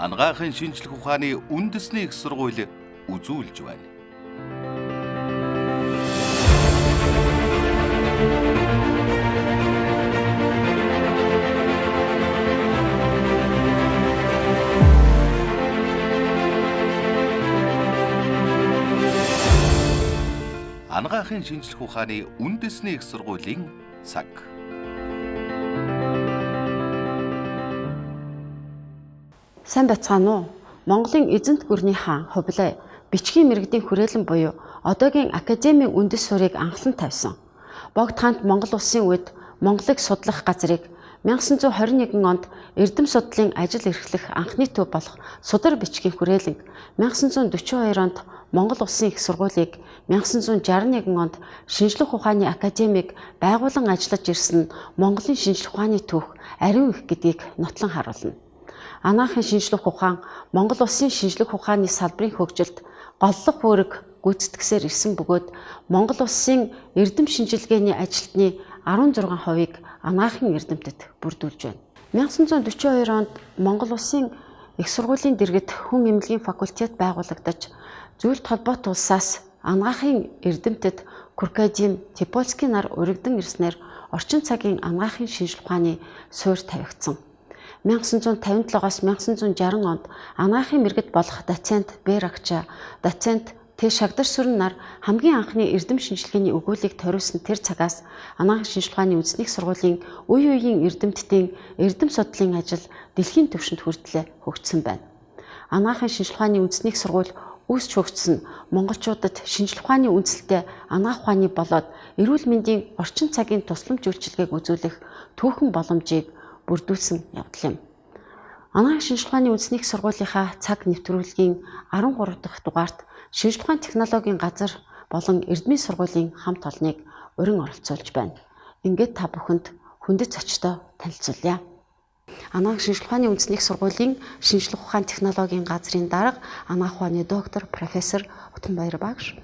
Анагаахын шинжлэх ухааны үндэсний их сургууль үзүүлж байна. Анагаахын шинжлэх ухааны үндэсний их сургуулийн цаг. Сайн байцгаана уу? Монголын эзэнт гүрний хаан Хубилай бичгийн мэргэдийн хүрээлэн буюу одоогийн академийн үндэс суурийг анхлан тавьсан. Богд хаант Монгол улсын үед Монголыг судлах газрыг 1921 онд эрдэм судлалын ажил эрхлэх анхны төв болох судар бичгийн хүрээлэнг 1942 онд Монгол Улсын их сургуулийг 1961 онд шинжлэх ухааны академик байгуулан ажиллаж ирсэн нь Монголын шинжлэх ухааны түүх ариун их гэдгийг нотлон харуулна. Анагаахын шинжлэх ухаан Монгол Улсын шинжлэх ухааны салбарын хөгжилд голлох үүрэг гүйцэтгсээр ирсэн бөгөөд Монгол Улсын эрдэм шинжилгээний ажилтны 16%-ыг анагаахын эрдэмтэд бүрдүүлж байна. 1942 онд Монгол Улсын их сургуулийн дэргэд хүн эмнэлгийн факультет байгуулагдаж, зүйлт холбоот улсаас анагаахын эрдэмтэд Куркадим, Типолский нар уригдан ирснээр орчин цагийн анагаахын шинжлэх ухааны суурь тавигдсан. 1957-оос 1960 онд анагаахын мэргэд болох доцент Бэрагча, доцент Т. Шагдар сүрэн нар хамгийн анхны эрдэм шинжилгээний өгүүлийг ториулсан тэр цагаас анагаахын шинжлэх ухааны үндэсний их сургуулийн үе үеийн эрдэмтдийн эрдэм судлалын ажил дэлхийн түвшинд хүртлээ хөгжсөн байна. Анагаахын шинжлэх ухааны үндэсний их сургууль үүсч хөгжсөн монголчуудад шинжлэх ухааны үндсэлтэй анагаах ухааны болоод эрүүл мэндийн орчин цагийн тусламж үйлчилгээг үзүүлэх түүхэн боломжийг бүрдүүлсэн явдал юм. Анагаахын шинжлэх ухааны үндэсний их сургуулийнхаа цаг нэвтрүүлгийн 13 дахь дугаарт шинжлэх ухааны технологийн газар болон эрдмийн сургуулийн хамт олныг урин оролцуулж байна. Ингээд та бүхэнд хүндэт зочдоо танилцуулъя. Анагаахын шинжлэх ухааны үндэсний их сургуулийн шинжлэх ухааны технологийн газрын дарга анагаах ухааны доктор, профессор Утганбаяр багш,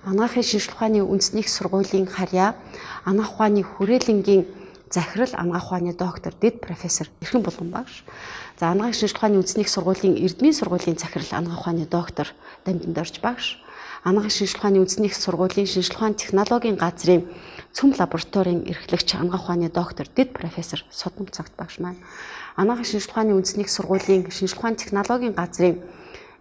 Анагаахын шинжлэх ухааны үндэсний их сургуулийн харьяа анагаах ухааны хүрээлэнгийн захирал анагаах ухааны доктор, дэд профессор Эрхэн Булган багш. За анагаахын шинжлэх ухааны үндэсний их сургуулийн эрдмийн сургуулийн захирал анагаах ухааны доктор Дамдин Дорж багш. Анагаахын шинжлэх ухааны үндэсний их сургуулийн шинжлэх ухааны технологийн газрын цөм лабораторийн эрхлэгч анагаах ухааны доктор, дэд профессор Содон Цагт багш маань. Анагаахын шинжлэх ухааны үндэсний их сургуулийн шинжлэх ухааны технологийн газрын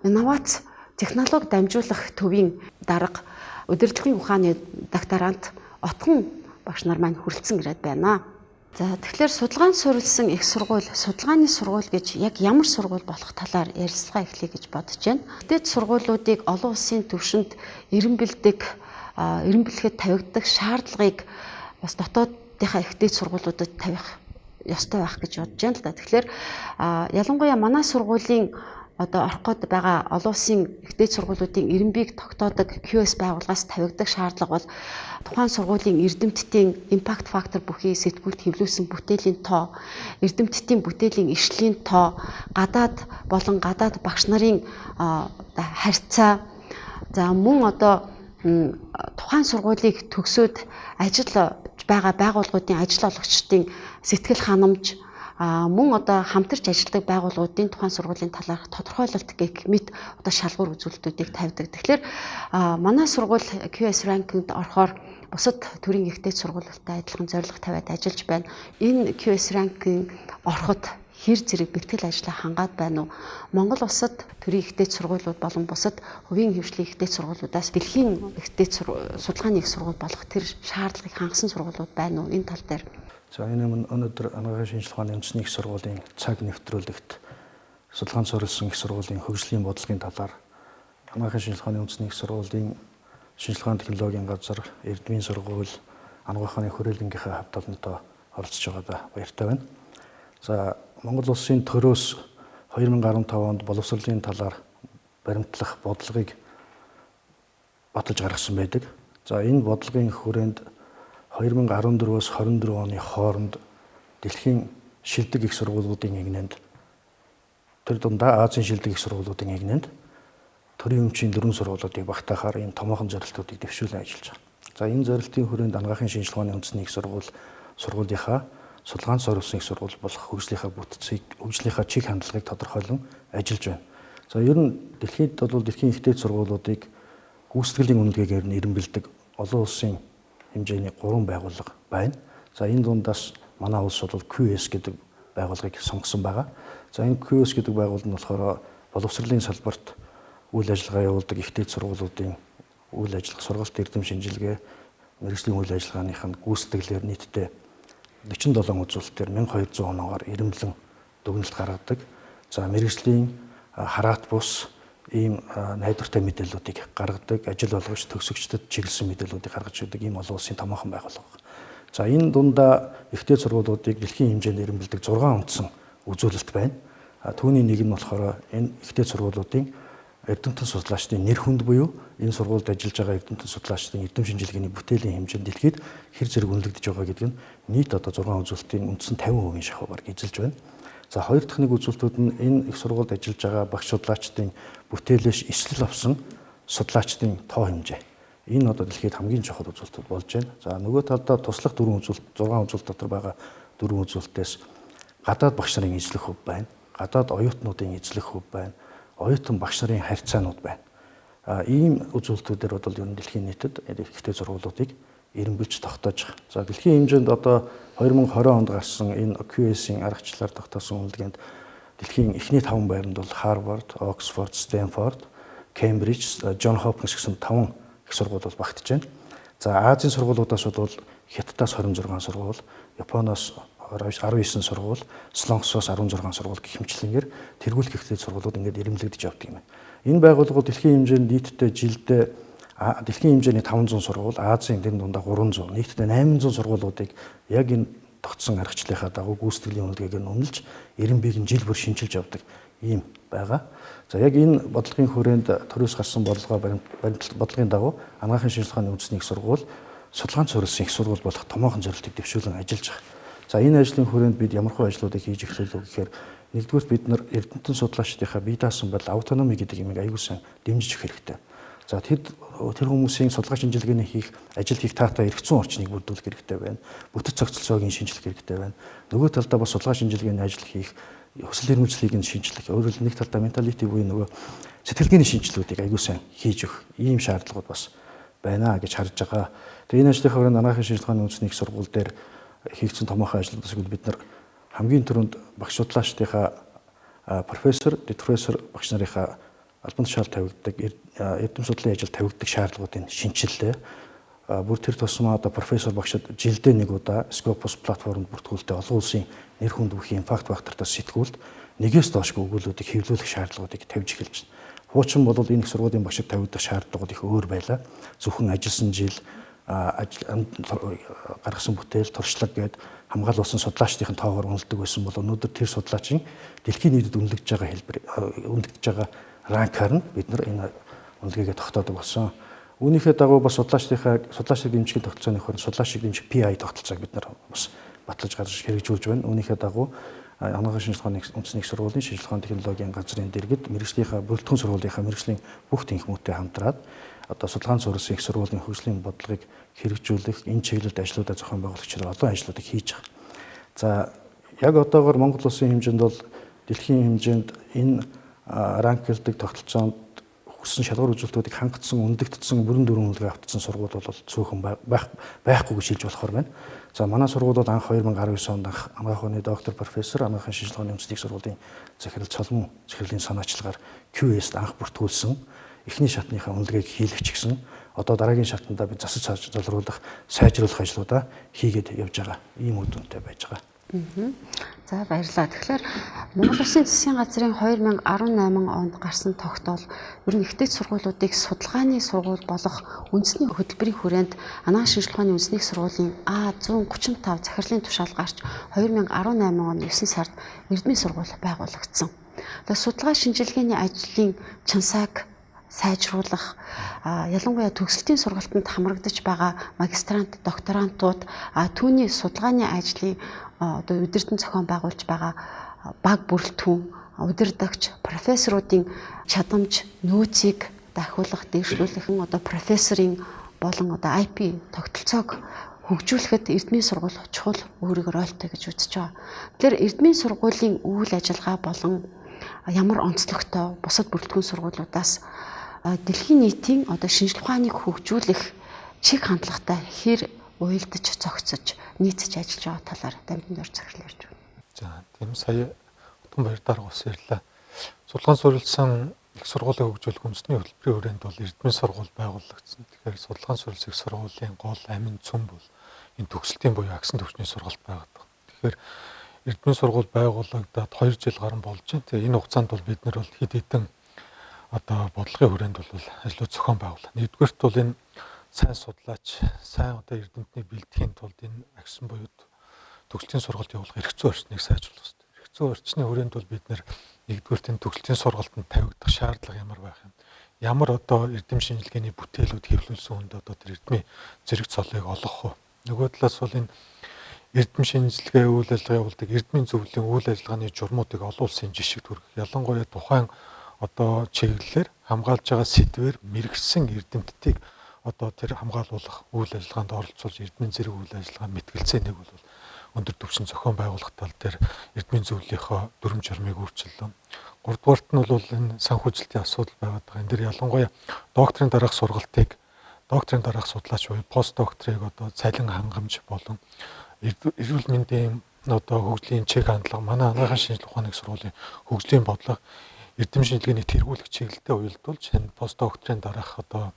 инновац технологи дамжуулах төвийн дарга удирдлагын ухааны докторант Отгон багш нар маань хүрэлцэн ирээд байна. За тэгэхээр судалгаанд суурилсан их сургууль, судалгааны сургууль гэж яг ямар сургууль болох талаар ярилцлага эхлэе гэж бодож байна. Дээд сургуулиудыг олон улсын түвшинд эренбэлдэг, эренбэлэхэд тавигддаг шаардлагыг бас дотоодынхаа их дээд сургуулиудад тавих ёстой байх гэж бодож байна л да. Тэгэхээр ялангуяа манай сургуулийн одоо орох гээд байгаа олон улсын их дээд сургуулиудын эренбийг тогтоодог QS байгууллагаас тавигдах шаардлага бол тухайн сургуулийн эрдэмтдийн impact factor бүхий сэтгүүлд хэвлүүлсэн бүтээлийн тоо, эрдэмтдийн бүтээлийн ишлийн тоо, гадаад болон гадаад багш нарын харьцаа, за мөн одоо тухайн сургуулийг төгсөөд ажил байгаа байгууллагуудын ажил олгогчдын сэтгэл ханамж, мөн одоо хамтарч ажилладаг байгууллагуудын тухайн сургуулийн талаарх тодорхойлолт гэх мэт одоо шалгуур үзүүлэлтүүдийг тавьдаг. Тэгэхээр манай сургууль QS ranking-д орохоор бусад төрийн их дээд сургуулиудтай адилхан зорилго тавиад ажиллаж байна. Энэ QS ranking ороход хэр зэрэг бэлтгэл ажлаа хангаад байна уу? Монгол улсад төрийн их дээд сургуулиуд болон бусад хувийн хөгжлийн их дээд сургуулиудаас дэлхийн их дээд судалгааны их сургууль болох тэр шаардлагыг хангасан сургуулиуд байна уу? Энэ тал дээр. За энэ өнөөдөр анагаахын шинжлэх ухааны үндэсний их сургуулийн цаг нэвтрүүлэгт судалгаанд суурилсан их сургуулийн хөгжлийн бодлогын талаар анагаахын шинжлэх ухааны үндэсний их сургуулийн шинжлэх ухааны технологийн газар, эрдмийн сургууль, анагаах ухааны хүрээлэнгийнхээ хамт олонтой оролцож байгаадаа баяртай байна. За Монгол улсын төрөөс 2015 онд боловсролын талаар баримтлах бодлогыг баталж гаргасан байдаг. За энэ бодлогын хүрээнд 2014-өөс 24 оны хооронд дэлхийн шилдэг их сургуулиудын эгнээнд тэр дундаа Азийн шилдэг их сургуулиудын эгнээнд төрийн өмчийн дөрвөн сургуулиудыг багтаахаар ийм томоохон зорилтуудыг дэвшүүлэн ажиллаж байгаа. За энэ зорилтын хүрээнд анагаахын шинжлэх ухааны үндэсний их сургууль сургуулийнхаа судалгаанд зориулсан их сургууль болох хөгжлийнхаа бүтцийг, хөгжлийнхаа чиг хандлагыг тодорхойлон ажиллаж байна. За ер нь дэлхийд бол дэлхийн их дээд сургуулиудыг гүйцэтгэлийн үнэлгээгээр нь эрэмбэлдэг олон улсын хэмжээний 3 байгууллага байна. За энэ дундаас манай улс бол QS гэдэг байгууллагыг сонгосон байгаа. За энэ QS гэдэг байгууллага нь болохоор боловсролын салбарт үйл ажиллагаа явуулдаг их дээд сургуулиудын үйл ажиллагаа, сургалт, эрдэм шинжилгээ, мэргэжлийн үйл ажиллагааных нь гүйцэтгэлээр нийтдээ 47 үзүүлэлтээр 1200 оноогоор эрэмблэн дүгнэлт гаргадаг. За мэргэжлийн хараат бус ийм найдвартай мэдээллүүдийг гаргадаг, ажил олгогч, төгсөгчдөд чиглэсэн мэдээллүүдийг гаргаж өгдөг ийм олон улсын томоохон байгууллага. За энэ дундаа их дээд сургуулиудыг дэлхийн хэмжээнд эрэмбэлдэг 6 үндсэн үзүүлэлт байна. Түүний нэг нь болохоор энэ их дээд сургуулиудын эрдэмтэн судлаачдын нэр хүнд буюу энэ сургуульд ажиллаж байгаа эрдэмтэн судлаачдын эрдэм шинжилгээний бүтээлийн хэмжээнд дэлхийд хэр зэрэг үнэлэгдэж байгаа гэдэг нь нийт одоо 6 үзүүлэлтийн үндсэн 50% шахуу бараг эзэлж байна. За хоёр дахь нэг үзүүлэлтүүд нь энэ их сургуульд ажиллаж байгаа багш судлаачдын бүтээлээс эслэл авсан судлаачдын тоо хэмжээ. Энэ одоо дэлхийд хамгийн чухал үзүүлэлтүүд болж байна. За нөгөө талдаа туслах 4 үзүүлэлт, 6 үзүүлэлт дотор байгаа 4 үзүүлэлтээс гадаад багш нарын эзлэх хөв байна. Гадаад оюутнуудын эзлэх хөв байна. Оюутан багш нарын харьцаанууд байна. Ийм үзүүлэлтүүдээр бол ер нь дэлхийн нийтэд ихтэй сургуулиудыг эрэмбэлж тогтоож байгаа. За дэлхийн хэмжээнд одоо 2020 онд гарсан энэ QS-ийн аргачлалаар тогтоосон үнэлгээнд дэлхийн эхний 5 байранд бол Harvard, Oxford, Stanford, Cambridge, John Hopkins гэсэн 5 их сургууль бол багтж байна. За Азийн сургуулиудаас бол Хятадаас 26 сургууль, Японоос 19 сургууль, Солонгосоос 16 сургууль гэх мэтчилэнгээр тэргүүлэх ихтэй сургуулиуд ингээд эрэмблэгдэж явдаг юм байна. Энэ байгууллагууд дэлхийн хэмжээнд нийтдээ жилдээ дэлхийн хэмжээний 500 сургууль, Азийн тэр дундаа 300, нийтдээ 800 сургуулиудыг яг энэ тогтсон аргачлалынхаа дагуу гүйцэтгэлийн үнэлгээгээр нь үнэлж, эрэмбийг нь жил бүр шинчилж явдаг ийм байгаа. За яг энэ бодлогын хүрээнд төрөөс гарсан бодлогоо бодлогын дагуу анагаахын шинжилгээ ухааны үндэсний их сургууль судалгаанд суурилсан их сургууль болох томоохон зорилтыг дэвшүүлэн ажиллаж байгаа. За энэ ажлын хүрээнд бид ямар хөө ажлуудыг хийж эхлүүлв гэхээр нэгдүгürt бид нар эрдэмтэн судлаачдынхаа бие даасан байдал автономи гэдэг юмыг аягүй сайн дэмжиж өгөх хэрэгтэй. За тэр хүмүүсийн судалгаа шинжилгээний хийх ажил хийх таатай эрх зүйн орчныг бүрдүүлэх хэрэгтэй байна. Бүтэц зохицолцоог нь шинжлэх хэрэгтэй байна. Нөгөө талдаа бас судалгаа шинжилгээний ажил хийх хүсэл эрмэлзлийг нь шинжлэх. Өөрөөр хэлбэл нэг талдаа менталити буюу нөгөө сэтгэлгээний шинжилгүүдийг аягүй сайн хийж өгөх ийм шаардлагууд бас байна гэж харж байгаа. Тэгээ энэ ажлын хүрээнд анагаахын шинжилгээ ухааны үндэсний их сургууль дээр хийгдсэн томоохон ажлуудаас бид нар хамгийн түрүүнд багш судлаачдынхаа профессор, дэд профессор багш нарынхаа албан тушаал тавигддаг, эрдэм судлалын ажил тавигддаг шаардлагуудыг шинчиллээ. Бүр тэр тусмаа одоо профессор багшид жилдээ нэг удаа Scopus платформд бүртгүүлэлтээ олон улсын нэр хүнд бүхий импакт фактортой сэтгүүлд нэгээс доошгүй өгүүлбэрүүдийг хэвлүүлэх шаардлагуудыг тавьж эхэлж байна. Хуучин бол энэ их сургуулийн багшид тавигдах шаардлагууд их өөр байлаа. Зөвхөн ажилласан жил, гаргасан бүтээл, туршлага гээд хамгаалуулсан судлаачдын тоогоор үнэлдэг байсан бол өнөөдөр тэр судлаачийн дэлхийн нийтэд үнэлэгдэж байгаа хэлбэр, үнэлэгдэж байгаа ранкаар нь бид нар энэ үнэлгээгээ тогтоодог болсон. Үүнийхээ дагуу бас судлаачдынхаа судлаачдыг дэмжихийн тогтолцооны хөрөн судлаачдыг дэмжих PI тогтолцоог бид нар бас батлаж гаргаж хэрэгжүүлж байна. Үүнийхээ дагуу анагаахын шинжилгээ ухааны үндэсний их сургуулийн шинжилгээ ухааны технологийн газрын дэргэд мэргэжлийнхаа бүрэлдэхүүн сургуулийнхаа мэргэжлийн бүх тэнхмүүдтэй хамтраад одоо судалгаанд суурилсан их сургуулийн хөгжлийн бодлогыг хэрэгжүүлэх энэ чиглэлд ажлуудаа зохион байгуулагчдаар олон ажлуудыг хийж байгаа. За яг одоогоор Монгол улсын хэмжээнд бол дэлхийн хэмжээнд энэ ранклдаг тогтолцоонд хүрсэн шалгуур үзүүлэлтүүдийг хангацсан, өндөгдсөн, бүрэн дүүрэн үнэлгээ автсан сургууль бол цөөхөн байхгүй гэж хэлж болохоор байна. За манай сургууль бол анх 2019 онд анх анагаах ухааны доктор профессор анагаахын шинжилгээ ухааны үндэсний их сургуулийн захирал Цолмон захирлын санаачлагаар QS-д анх бүртгүүлсэн. Эхний шатныхаа үнэлгээг хийлгэж гисэн. Одоо дараагийн шатандаа бид засаж залруулах, сайжруулах ажлуудаа хийгээд явж байгаа. Ийм үр дүнтэй байж байгаа. За баярлалаа. Тэгэхээр Монгол Улсын засгийн газрын 2018 онд гарсан тогтоол ер нь их дээд сургуулиудыг судалгааны сургууль болох үндэсний хөтөлбөрийн хүрээнд анагаах шинжилгээ ухааны үндэсний их сургуулийн А135 захирлын тушаал гарч 2018 оны 9 сард Эрдмийн сургууль байгуулагдсан. Тэгээ судалгаа шинжилгээний ажлын чансааг сайжруулах, ялангуяа төгсөлтийн сургалтанд хамрагдаж байгаа магистрант, докторантууд түүний судалгааны ажлын одоо удирдан зохион байгуулж байгаа баг бүрэлдэхүүн, удирдагч, профессоруудын чадамж, нөөцийг дахиулах, дэвшлүүлэх, одоо профессорын болон одоо IP тогтолцоог хөгжүүлэхэд Эрдмийн сургууль чухал өөрийгөө ролтой гэж үзэж байгаа. Тэгэхээр Эрдмийн сургуулийн үйл ажиллагаа болон ямар онцлогтой бусад бүрэлдэхүүн сургуулиудаас дэлхийн нийтийн одоо шинжлэх ухааныг хөгжүүлэх чиг хандлагатай хэр уялдаж зохицож нийцэж ажиллаж байгаа талаар дамжин дор захирал ярьж байна. За тийм, сая Утган баяр дарга бас ярьлаа. Судалгаан суурилсан их сургуулийн хөгжүүлэх үндэсний хөтөлбөрийн хүрээнд бол Эрдмийн сургууль байгуулагдсан. Тэгэхээр судалгаан суурилсан их сургуулийн гол амин цөм бол энэ төгсөлтийн буюу агсан түвшний сургалт байгаад байна. Тэгэхээр Эрдмийн сургууль байгуулагдаад 2 жил гарan болж байна. Тэгээ энэ хугацаанд бол бид нар бол хэд хэдэн одоо бодлогын хүрээнд бол ажлууд зохион байгууллаа. Нэгдүгээрт бол энэ сайн судлаач, сайн одоо эрдэмтнийг бэлтгэхийн тулд энэ агсан буюу төгсөлтийн сургалт явуулах эрх зүйн орчныг сайжруулах хэрэгтэй. Эрх зүйн орчны хүрээнд бол бид нэр нэгдүгээрт энэ төгсөлтийн сургалтанд тавигдах шаардлага ямар байх юм? Ямар одоо эрдэм шинжилгээний бүтээлүүд хэвлүүлсэн хүнд одоо тэр эрдмийн зэрэг цолыг олгох вэ? Нөгөө талаас бол энэ эрдэм шинжилгээ үйл ажиллагаа явуулдаг эрдмийн зөвлөлийн үйл ажиллагааны журмуудыг олон улсын жишгт хүргэх. Ялангуяа тухайн одоо чиглэлээр хамгаалж байгаа сэдвээр мэргэжсэн эрдэмтдийг одоо тэр хамгаалуулах үйл ажиллагаанд оролцуулж эрдмийн зэрэг үйл ажиллагаа мэтгэлцээ нэг бол өндөр түвшин зохион байгуулах тал дээр эрдмийн зөвлөлийнхөө дүрм журмыг өөрчиллөө. Гуравдугаарт нь бол энэ санхүүжилтийн асуудал байгаад байгаа. Энэ дэр ялангуяа докторийн дараах сургалтыг, докторийн дараах судлаач буюу пост докторыг одоо цалин хангамж болон эрүүл мэндийн одоо хөгжлийн чиг хандлага, манай анагаахын шинжилгээ ухааны сургуулийн хөгжлийн бодлого эрдэм шинжилгээний тэргүүлэх чиглэлтэй уялдуулж энэ пост докторийн дараах одоо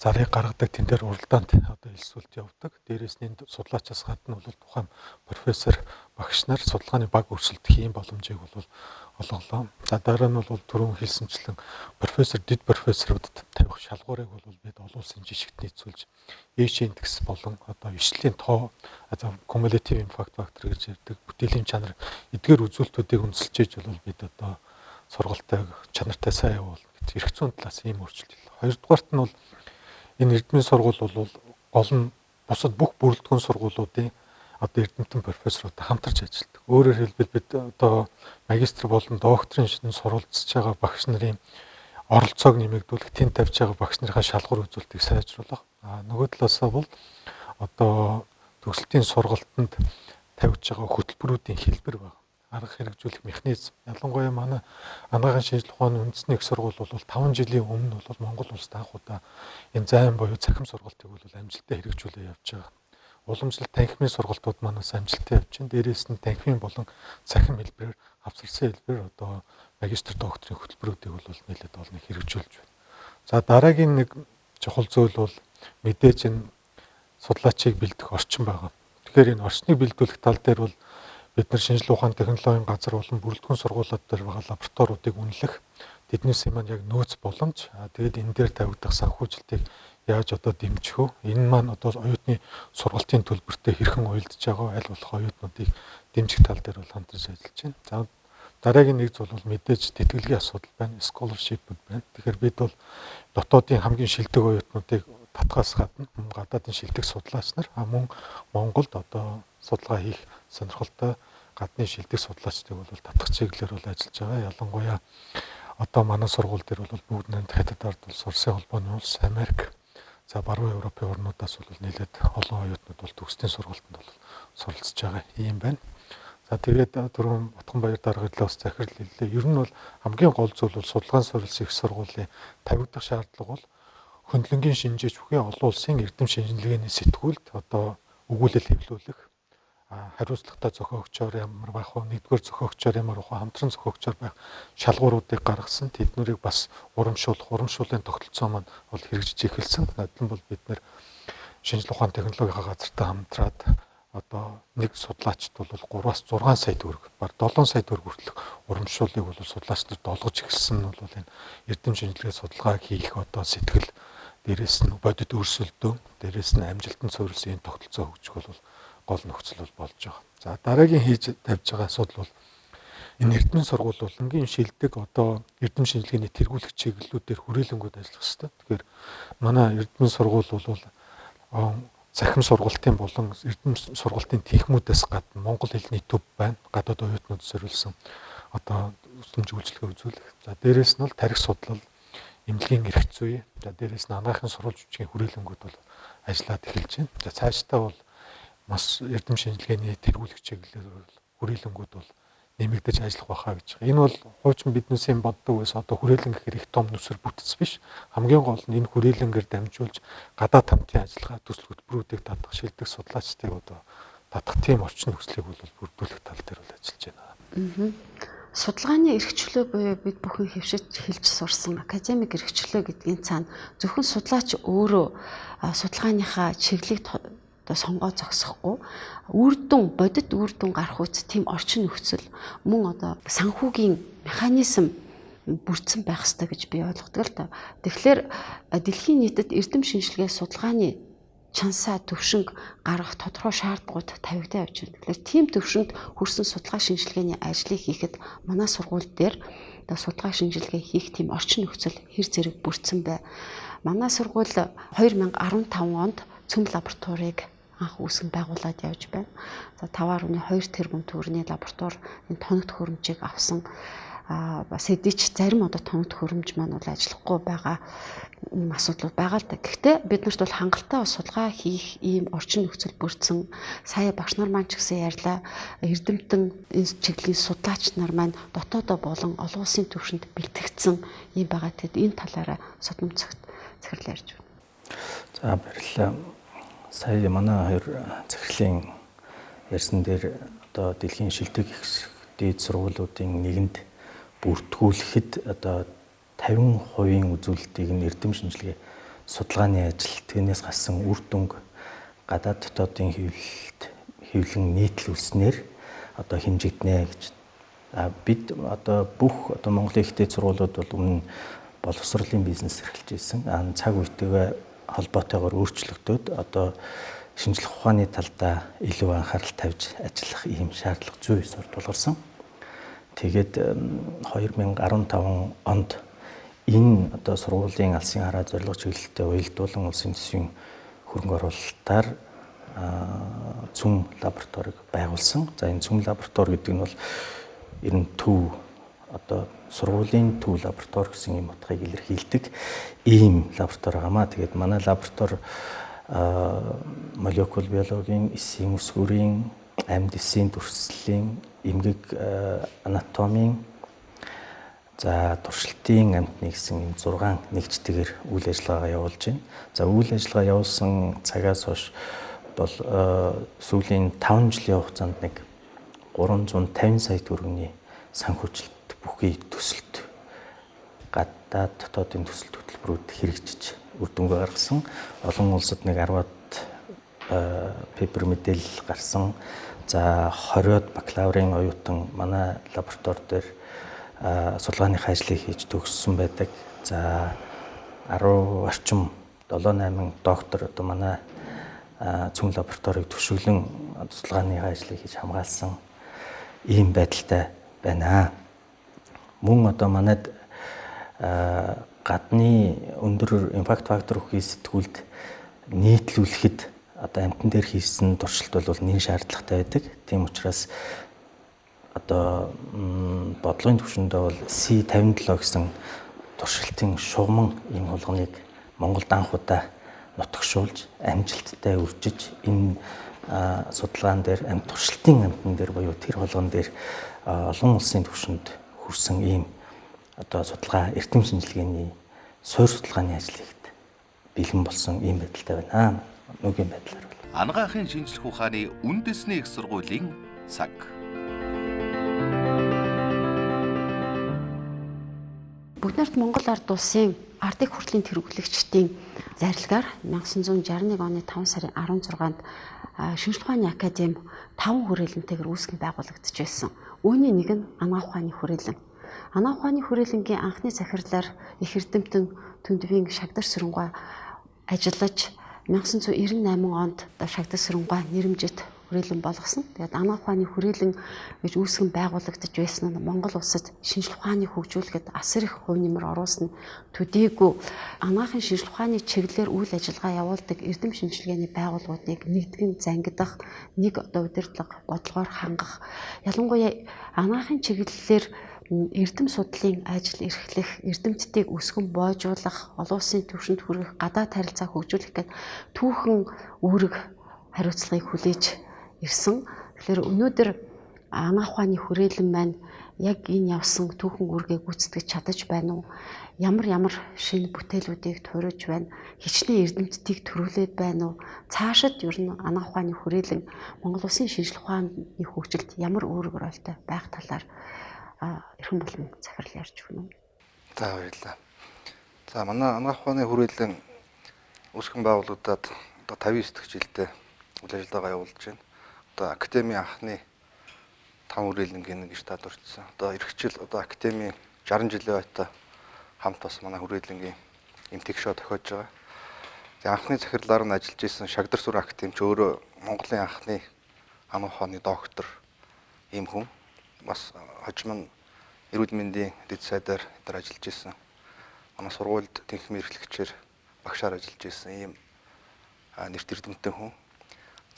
зарыг гаргадаг, тэн дээр уралдаанд одоо элсүүлт явдаг. Дээрээс нь судлаачаас гадна бол тухайн профессор багш нар судалгааны баг өрсөлдөх ийм боломжийг бол олголоо. За дараа нь бол түрүүн хэлсэнчлэн профессор, дэд профессорудад тавих шалгуурыг бол бид олон улсын жишгт нийцүүлж H индекс болон одоо ишлийн тоо, за cumulative impact factor гэж ярьдаг бүтээлийн чанар эдгээр үзүүлэлтүүдийг үндэслэж иж бол бид одоо сургалтыг чанартай сайн явуулна гэж эрх зүйн талаас ийм өөрчлөлт хийлээ. Хоёрдугаарт нь бол энэ эрдмийн сургууль бол гол нь бусад бүх бүрэлдэхүүн сургуулиудын одоо эрдэмтэн профессоруудтай хамтарч ажилладаг. Өөрөөр хэлбэл бид одоо магистр болон докторийн шинэ суралцж байгаа багш нарын оролцоог нэмэгдүүлэх, тэнд тавьж байгаа багш нарынхаа шалгуур үзүүлэлтийг сайжруулах. А нөгөө талаасаа бол одоо төгсөлтийн сургалтанд тавьж байгаа хөтөлбөрүүдийн хэлбэр байна. Арга хэрэгжүүлэх механизм. Ялангуяа манай анагаахын шинжилгээ ухааны үндэсний их сургууль бол 5 жилийн өмнө бол Монгол улсад анх удаа энэ зайн буюу цахим сургалтыг бол амжилттай хэрэгжүүлээ явж байгаа. Уламжлалт танхимын сургалтууд манаас амжилттай явж байна. Дээрээс нь танхимын болон цахим хэлбэрээр хавсарсан хэлбэрээр одоо магистр докторийн хөтөлбөрүүдийг бол нэлээд олон хэрэгжүүлж байна. За дараагийн нэг чухал зүйл бол мэдээж энэ судлаачийг бэлдэх орчин байгаа. Тэгэхээр энэ орчныг бэлдүүлэх тал дээр бол бид нар шинжилгээ ухааны технологийн газар болон бүрэлдэхүүн сургуулиуд дээр байгаа лабораториудыг үнэлэх, тэднээс маань яг нөөц боломж, тэгээд энэ дээр тавигдах санхүүжилтийг яаж одоо дэмжих вэ? Энэ маань одоо оюутны сургалтын төлбөртэй хэрхэн уялдж байгаа аль болох оюутнуудыг дэмжих тал дээр бол хамтарч ажиллаж байна. За дараагийн нэг зүйл бол мэдээж тэтгэлгийн асуудал байна, scholarship-үүд байна. Тэгэхээр бид бол дотоодын хамгийн шилдэг оюутнуудыг татхаас гадна гадаадын шилдэг судлаач нар мөн Монголд одоо судалгаа хийх сонирхолтой гадны шилдэг судлаачдыг бол татах чиглэлээр бол ажиллаж байгаа. Ялангуяа одоо манай сургууль дээр бол бүгд найрамд хятад ард улс, Оросын холбооны улс, Америк, за баруун Европын орнуудаас бол нэлээд олон оюутнууд бол төгсдийн сургалтанд бол суралцж байгаа юм байна. За тэгээд түрүүн Утган баяр дарга ирлээ бас захирал хэллээ. Ер нь бол хамгийн гол зүйл бол судалгаан суурилсан их сургуулийн тавигдах шаардлага бол хөндлөнгийн шинжээч бүхий олон улсын эрдэм шинжилгээний сэтгүүлд одоо өгүүлэл хэвлүүлэх, хариуцлагатай зохиогчоор ямар байх вэ? Нэгдүгээр зохиогчоор ямар байх вэ? Хамтран зохиогчоор байх шалгууруудыг гаргасан. Тэднэрийг бас урамшуулах, урамшууллын тогтолцоо маань бол хэрэгжиж эхэлсэн. Адилхан бол бид нэр шинжилгээ ухааны технологийн газартай хамтраад одоо нэг судлаачд бол 3-аас 6 сая төгрөг, баг 7 сая төгрөг хүртэлх урамшууллыг бол судлаач нарт олгож эхэлсэн нь бол энэ эрдэм шинжилгээ судалгаа хийх одоо сэтгэл, дээрээс нь бодит өрсөлдөөн, дээрээс нь амжилтанд суурилсан энэ тогтолцоо хөгжих бол гол нөхцөл бол болж байгаа. За дараагийн хийж тавьж байгаа асуудал бол энэ эрдмийн сургууль бол энгийн шилдэг одоо эрдэм шинжилгээний тэргүүлэх чиглэлүүдээр хүрээлэнгүүд ажиллах хэрэгтэй. Тэгэхээр манай эрдмийн сургууль бол цахим сургалтын болон эрдэм сургалтын техникүүдээс гадна монгол хэлний төв байна. Гадаад оюутнууд зориулсан одоо өсөмж үйлчилгээ үзүүлэх. За дээрээс нь бол тарих судлал, эмнэлгийн эрх зүй, за дээрээс нь анагаахын сурвалж бичгийн хүрээлэнгүүд бол ажиллаад эхэлж байна. За цаашдаа бол маш эрдэм шинжилгээний тэргүүлэх чиглэлээр бол хүрээлэнгүүд бол нэмэгдэж ажиллах байхаа гэж. Энэ бол хуучин биднээсийн боддог байсан одоо хүрээлэн гэхээр их том нүсэр бүтэц биш. Хамгийн гол нь энэ хүрээлэнгээр дамжуулж гадаад хамтын ажиллагаа төсөл хөтөлбөрүүдийг татах, шилдэг судлаачдыг одоо татах тийм орчин нөхцөлийг бол бүрдүүлэх тал дээр бол ажиллаж байна. Судалгааны эрхчлөө буюу бид бүхэн хэвшиж хэлж сурсан академик эрхчлөө гэдгийн цаана зөвхөн судлаач өөрөө судалгааныхаа чиглэлийг одоо сонгоо зогсохгүй үр дүн бодит үр дүн гарах үст тийм орчин нөхцөл мөн одоо санхүүгийн механизм бүрдсэн байх ёстой гэж би ойлгодог л доо. Тэгэхээр дэлхийн нийтэд эрдэм шинжилгээ судалгааны чансаа төвшинг гаргах тодорхой шаардлагууд тавигдаа явж байна. Тэгэхээр тийм төвшөнд хүрсэн судалгаа шинжилгээний ажлыг хийхэд манай сургууль дээр одоо судалгаа шинжилгээ хийх тийм орчин нөхцөл хэр зэрэг бүрдсэн бай. Манай сургууль 2015 онд цөм лабораторийг анх үүсгэн байгуулад явж байна. За 5.2 тэрбум төгрөгийн лаборатори энэ тоног төхөөрөмжийг авсан. Бас хэдий ч зарим одоо тоног төхөөрөмж маань бол ажиллахгүй байгаа юм асуудлууд байгаа л да. Гэхдээ бид нарт бол хангалттай судалгаа хийх ийм орчин нөхцөл бүрдсэн. Сая багш нар маань ч гэсэн ярьлаа. Эрдэмтэн энэ чиглэлийн судлаач нар маань дотоодоо болон олон улсын түвшинд бэлтгэгдсэн юм байгаа. Тэгэд энэ талаараа судамцагт захирал ярьж байна. За баярлалаа. Сая манай хоёр захирлын ярьсан дээр одоо дэлхийн шилдэг их дээд сургуулиудын нэгэнд бүртгүүлэхэд одоо 50% үзүүлэлтийг нь эрдэм шинжилгээ судалгааны ажил түүнээс гарсан үр дүнг гадаад дотоодын хэвлэн нийтлүүлснээр одоо хэмжигдэнэ гэж. Бид одоо бүх одоо Монголын их дээд сургуулиуд бол өмнө боловсролын бизнес эрхэлж ирсэн. Цаг үетэйгээ холбоотойгоор өөрчлөгдөд одоо шинжлэх ухааны талдаа илүү анхаарал тавьж ажиллах ийм шаардлага зүй ёсоор тулгарсан. Тэгээд 2015 онд энэ одоо сургуулийн алсын хараа зорилго чиглэлтэй уялдуулан улсын төсвийн хөрөнгө оруулалтаар цөм лабораторийг байгуулсан. За энэ цөм лаборатори гэдэг нь бол ер нь төв одоо сургуулийн төв лаборатори гэсэн юм утгыг илэрхийлдэг ийм лаборатори гамаа. Тэгээд манай лаборатори молекул биологийн, эсийн өсгөрийн, амьд эсийн дүрслэлийн, эмгэг анатомийн, за туршилтын амьтны гэсэн ийм 6 нэгжтэйгээр үйл ажиллагаагаа явуулж байна. За үйл ажиллагаа явуулсан цагаас хойш бол сүүлийн 5 жилийн хугацаанд нэг 350 сая төгрөгийн санхүүжилт бүхий төсөлт гадаад дотоодын төсөлт хөтөлбөрүүд хэрэгжиж үр дүнгээ гаргасан. Олон улсад нэг 10-аад пейпер мэдээлэл гарсан. За 20-од бакалаврын оюутан манай лаборатори дээр судалгааны ажлыг хийж төгссөн байдаг. За 10 орчим 7-8 доктор одоо манай цөм лабораторийг төшөглөн судалгааны ажлыг хийж хамгаалсан ийм байдалтай байна. Мөн одоо манайд гадны өндөр импакт фактор бүхий сэтгүүлд нийтлүүлэхэд одоо амьтан дээр хийсэн туршилт бол нэн шаардлагатай байдаг. Тийм учраас одоо бодлогын түвшиндээ бол C57 гэсэн туршилтын шугаман ийм хулганыг Монголд анх удаа нутагшуулж амжилттай үржиж энэ судалгаан дээр амьд туршилтын амьтан дээр буюу тэр хулган дээр олон улсын түвшинд хүрсэн ийм одоо судалгаа эрдэм шинжилгээний суурь судалгааны ажлыг бэлэн болсон ийм байдалтай байна. Нүгийн байдлаар бол Анагаахын шинжлэх ухааны үндэсний их сургуулийн цаг. Бүгд нарт Монгол ард улсын ардыг хүртлийн тэргүүлэгчдийн зарилгаар 1961 оны 5 сарын 16-нд шинжлэх ухааны академи 5 хүрээлэнтэйгээр үүсгэн байгуулагдаж байсан. Үүний нэг нь анагаах ухааны хүрээлэн. Анагаах ухааны хүрээлэнгийн анхны захирлаар их эрдэмтэн Түндвийн Шагдар Сүрэнгуй ажиллаж 1998 онд Шагдар Сүрэнгуй нэрэмжит хүрээлэн болгосон. Тэгээд анагаах ухааны хүрээлэн гэж үүсгэн байгуулагдаж байсан нь Монгол улсад шинжлэх ухааны хөгжүүлэхэд асар их хувь нэмэр оруулсан төдийгүй анагаахын шинжлэх ухааны чиглэлээр үйл ажиллагаа явуулдаг эрдэм шинжилгээний байгууллагуудыг нэгтгэн зангидах, нэг одоо удирдлага бодлогоор хангах, ялангуяа анагаахын чиглэлээр Эрдэм судлалын ажил эрхлэх, эрдэмтдийг өсгөн боожуулах, олон улсын түвшинд хүргэх, гадаад харилцаа хөгжүүлэх гээд түүхэн үүрэг хариуцлагыг хүлээж ирсэн. Тэгэхээр өнөөдөр анагаах ухааны хүрээлэн маань яг энэ явсан түүхэн үүргээ гүйцэтгэж чадаж байна уу? Ямар ямар шинэ бүтээлүүдийг туурж байна? Хичнээн эрдэмтдийг төрүүлээд байна уу? Цаашид ер нь анагаах ухааны хүрээлэн Монгол улсын шинжлэх ухааны хөгжилд ямар үүрэг ролтой байх талаар эрхэм болон захирал ярьж өгнө үү? За, баярлалаа. За, манай анагаах ухааны хүрээлэн үүсгэн байгуулагдаад одоо 59 дахь жилдээ үйл ажиллагаа явуулж байна. Одоо академийн анхны 5 хүрээлэнгийн нэг штат орчихсон. Одоо эрхжил одоо академийн 60 жилийн оюутан хамт бас манай хүрээлэнгийн эмтэг шоу тохиож байгаа. Тэгээ анхны захирлаар нь ажиллаж исэн Шагдар сүр академич өөрөө Монголын анхны анагаах ухааны доктор ийм хүн. Бас хожим нь эрүүл мэндийн дэд сайдаар дээр ажиллаж исэн. Манай сургуульд тэнхимийн эрхлэгчээр багшаар ажиллаж исэн ийм нэрт эрдэмтэн хүн.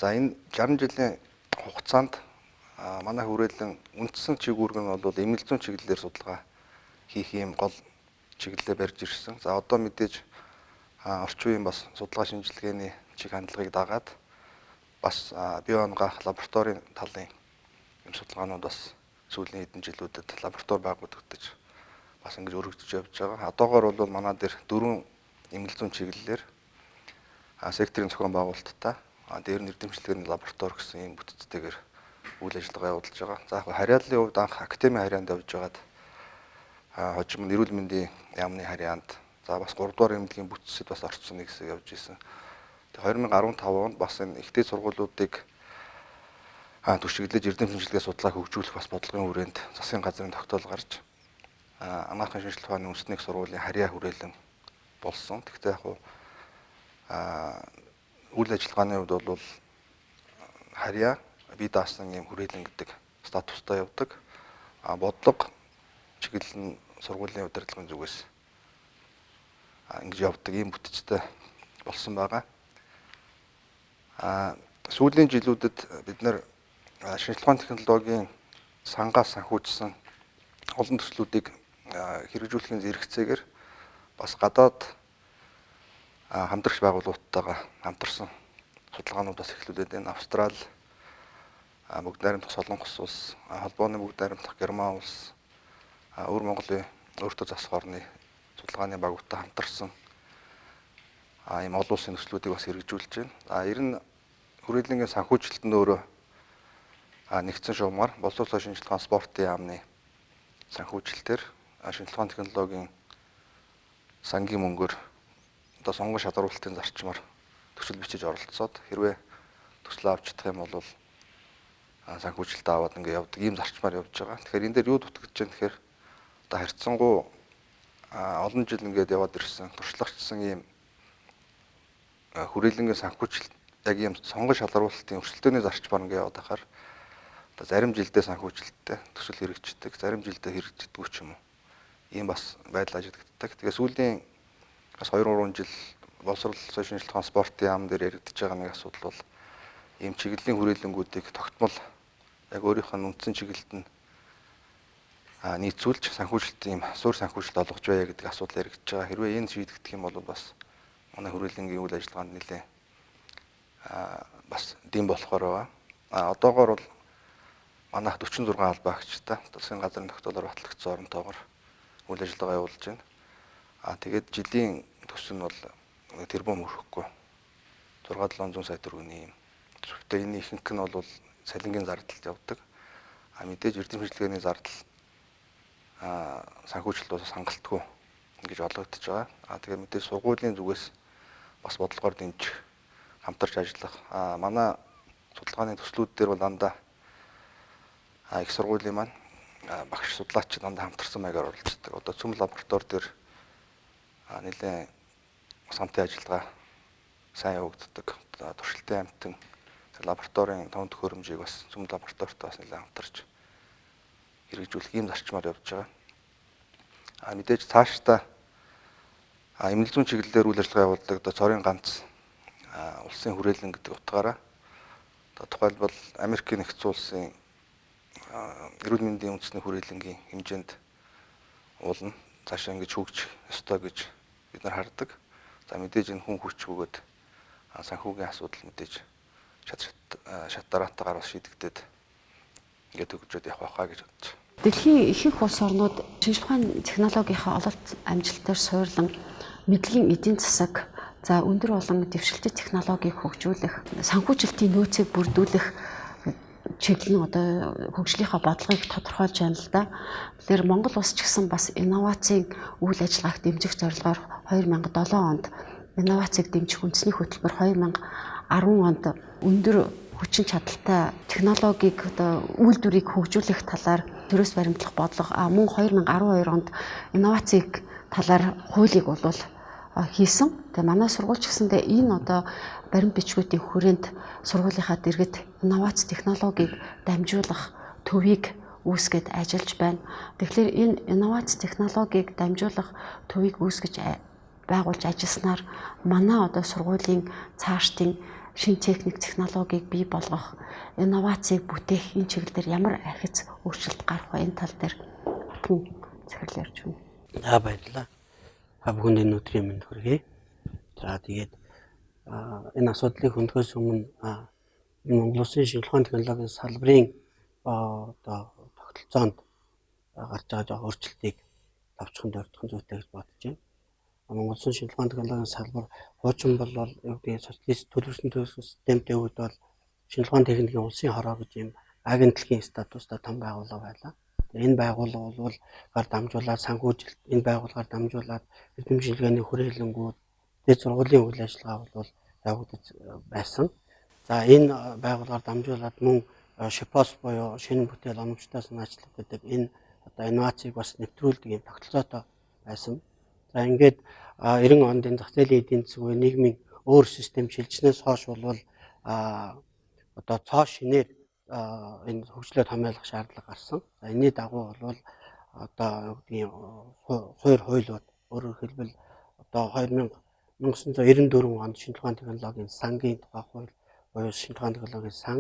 За, энэ 60 жилийн хугацаанд манай хүрээлэн үндсэн чиг үүрэг нь бол эмнэл зүйн чиглэлээр судалгаа хийх ийм гол чиглэлээ барьж ирсэн. За, одоо мэдээж орчин үеийн бас судалгаа шинжилгээний чиг хандлагыг дагаад бас бие анагаах лабораторийн талын юм судалгаанууд бас сүүлийн хэдэн жилүүдэд лаборатори байгуулагдаж бас ингэж өргөдөж явж байгаа. Одоогоор бол манай дээр 4 эмнэл зүйн чиглэлээр секторын зохион байгуулалттай, дээр нь эрдэмтдийн лаборатори гэсэн ийм бүтцтэйгээр үйл ажиллагаа явуулж байгаа. За, яг харьяаллын хувьд анх академийн харьяанд явж байгаад хожим нь эрүүл мэндийн яамны харьяанд, за бас 3 дугаар эмнэлгийн бүтцэд бас орцсон нэг хэсэг явж исэн. Тэгээ 2015 онд бас энэ их дээд сургуулиудыг түшиглэж эрдэм шинжилгээ судалгааг хөгжүүлэх бас бодлогын хүрээнд засгийн газрын тогтоол гарч анагаахын шинжилгээ ухааны үндэсний сургуулийн харьяа хүрээлэн болсон. Тэгэхдээ яг үйл ажиллагааны хувьд бол харьяа бие даасан юм хүрээлэн гэдэг статустай явдаг. Бодлого чиглэл нь сургуулийн удирдлагын зүгээс ингэж явдаг ийм бүтцтэй болсон байгаа. Сүүлийн жилүүдэд бид нэр шинжилгээ ухааны технологийн сангаас санхүүжсэн олон төслүүдийг хэрэгжүүлэхийн зэрэгцээгээр бас гадаад хамтрагч байгууллагуудтайгаа хамтарсан судалгаанууд бас эхлүүлээд байна. Австрали, бүгд найрамдах Солонгос улс, холбооны бүгд найрамдах Герман улс, өвөр Монголын өөртөө засах орны судалгааны багуудтай хамтарсан ийм олон улсын төслүүдийг бас хэрэгжүүлж байна. Ер нь хүрээлэнгийн санхүүжилт нь өөрөө нэгдсэн шугамар боловсрол шинжилгээ ухаан спортын яамны санхүүжилтээр шинжилгээ ухааны технологийн сангийн мөнгөөр одоо сонгон шалгаруулалтын зарчмаар төсөл бичиж оролцоод хэрвээ төслөө авч чадах юм бол санхүүжилтээ аваад ингээ явдаг ийм зарчмаар явж байгаа. Тэгэхээр энэ дээр юу дутагдж байна гэхээр одоо харьцангуй олон жил ингээд яваад ирсэн туршлагачсан ийм хүрээлэнгийн санхүүжилт яг ийм сонгон шалгаруулалтын өрсөлдөөний зарчмаар ингээ яваад байхаар одоо зарим жилдээ санхүүжилттэй төсөл хэрэгждэг, зарим жилдээ хэрэгждэггүй ч юм уу. Ийм бас байдал ажиглагддаг. Тэгээ сүүлийн бас 2-3 жил боловсрол шинжилгээ ухаан спортын яам дээр яригдж байгаа нэг асуудал бол ийм чиглэлийн хүрээлэнгүүдийг тогтмол яг өөрийнх нь үндсэн чиглэлд нь нийцүүлж санхүүжилт ийм суурь санхүүжилт олгож байя гэдэг асуудал яригдж байгаа. Хэрвээ энэ шийдэгдэх юм бол бас манай хүрээлэнгийн үйл ажиллагаанд нэлээ бас дэм болохоор байгаа. Одоогоор бол манайх 46 албаа агчтай засгийн газрын тогтоолоор батлагдсан оронтойгоор үйл ажиллагаа явуулж байна. Тэгээд жилийн төс нь бол тэрбум хүрэхгүй 6-700 сая төгрөгийн юм. Зөвхөн энэ ихэнх нь бол цалингийн зардалд явдаг. Мэдээж эрдэм шинжилгээний зардал санхүүжилт бас хангалтгүй ингэж олгогдож байгаа. Тэгээд мэдээж сургуулийн зүгээс бас бодлогоор дэмжих, хамтарч ажиллах. Манай судалгааны төслүүд дээр бол дандаа их сургуулийн маань багш судлаач дандаа хамтарсан маягаар оролцдог. Одоо цөм лаборатори дээр нэлээд самтын ажиллагаа сайн явагддаг. Туршилтын амтан лабораторийн том төхөөрөмжийг бас цөм лабораторитой бас нэлээд хамтарч хэрэгжүүлэх ийм зарчмаар явж байгаа. Мэдээж цаашдаа эмнэл зүйн чиглэлээр үйл ажиллагаа явуулдаг одоо цорын ганц улсын хүрээлэн гэдэг утгаараа одоо тухайлбал Америкийн нэгдсэн улсын эрүүл мэндийн үндэсний хүрээлэнгийн хэмжээнд уулна. Цаашаа ингэж хөгжих ёстой гэж бид нар хардаг. За мэдээж энэ хүн хүч бөгөөд санхүүгийн асуудал мэдээж шат шат дараатайгаар бас шийдэгдээд ингээд хөгжөөд явах байхаа гэж бодож байна. Дэлхийн ихэнх улс орнууд шинжлэх ухааны технологийнхаа ололт амжилтаар суурлан мэдлэгийн эдийн засаг, за өндөр болон дэвшилтэт технологиг хөгжүүлэх, санхүүжилтийн нөөцийг бүрдүүлэх чиглэл нь одоо хөгжлийнхаа бодлогыг тодорхойлж байна л да. Тэгэхээр Монгол улс ч гэсэн бас инновацийн үйл ажиллагааг дэмжих зорилгоор 2007 онд инновацийг дэмжих үндэсний хөтөлбөр, 2010 онд өндөр хүчин чадалтай технологиг одоо үйлдвэрийг хөгжүүлэх талаар төрөөс баримтлах бодлого, мөн 2012 онд инновацийг талаар хуулийг бол хийсэн. Тэгээ манай сургууль ч гэсэндээ энэ одоо баримт бичгүүдийн хүрээнд сургуулийнхаа дэргэд инновац технологиг дамжуулах төвийг үүсгээд ажиллаж байна. Тэгэхээр энэ инновац технологиг дамжуулах төвийг үүсгэж байгуулж ажилласнаар манай одоо сургуулийн цаашдын шинэ техник технологиг бий болгох, инновацийг бүтээх энэ чиглэл дээр ямар ахиц өөрчлөлт гарах вэ? Энэ тал дээр Отгон захирал ярьж байна. За, баярлалаа. Та бүхэнд энэ өдрийн мэнд хүргэе. За, тэгээд энэ асуудлыг хөндөхөөс өмнө Монгол Улсын шинжлэх ухааны технологийн салбарын одоо тогтолцоонд гарч байгаа жоо өөрчлөлтийг товчхон дурдах зүйтэй гэж бодож байна. Монгол Улсын шинжлэх ухааны технологийн салбар хуучин бол юу гэдгийг социалист төлөвлөсөн төлөвлөсөн системтэй үед бол шинжлэх ухааны техникийн улсын хороо гэж юм агентлагийн статустай том байгууллага байлаа. Энэ байгууллага бол гар дамжуулаад санхүүжилт, энэ байгууллагаар дамжуулаад эрдэм шинжилгээний хүрээлэнгүүд, дээд сургуулийн үйл ажиллагаа бол явагдаж байсан. За, энэ байгууллагаар дамжуулаад мөн ШПОС буюу шинэ бүтээл оновчтой санаачлах гэдэг энэ одоо инновацийг бас нэвтрүүлдэг юм тогтолцоотой байсан. За, ингээд 90 онд энэ зах зээлийн эдийн засаг буюу нийгмийн өөр систем шилжснээс хойш бол одоо цоо шинээр энэ хөгжлөө томьёолох шаардлага гарсан. За, энэний дагуу бол одоо юу гэдгийг суур хуулиуд, өөрөөр хэлбэл одоо 1994 онд шинжлэх ухааны технологийн сангийн тухай хууль буюу шинжлэх ухааны технологийн сан.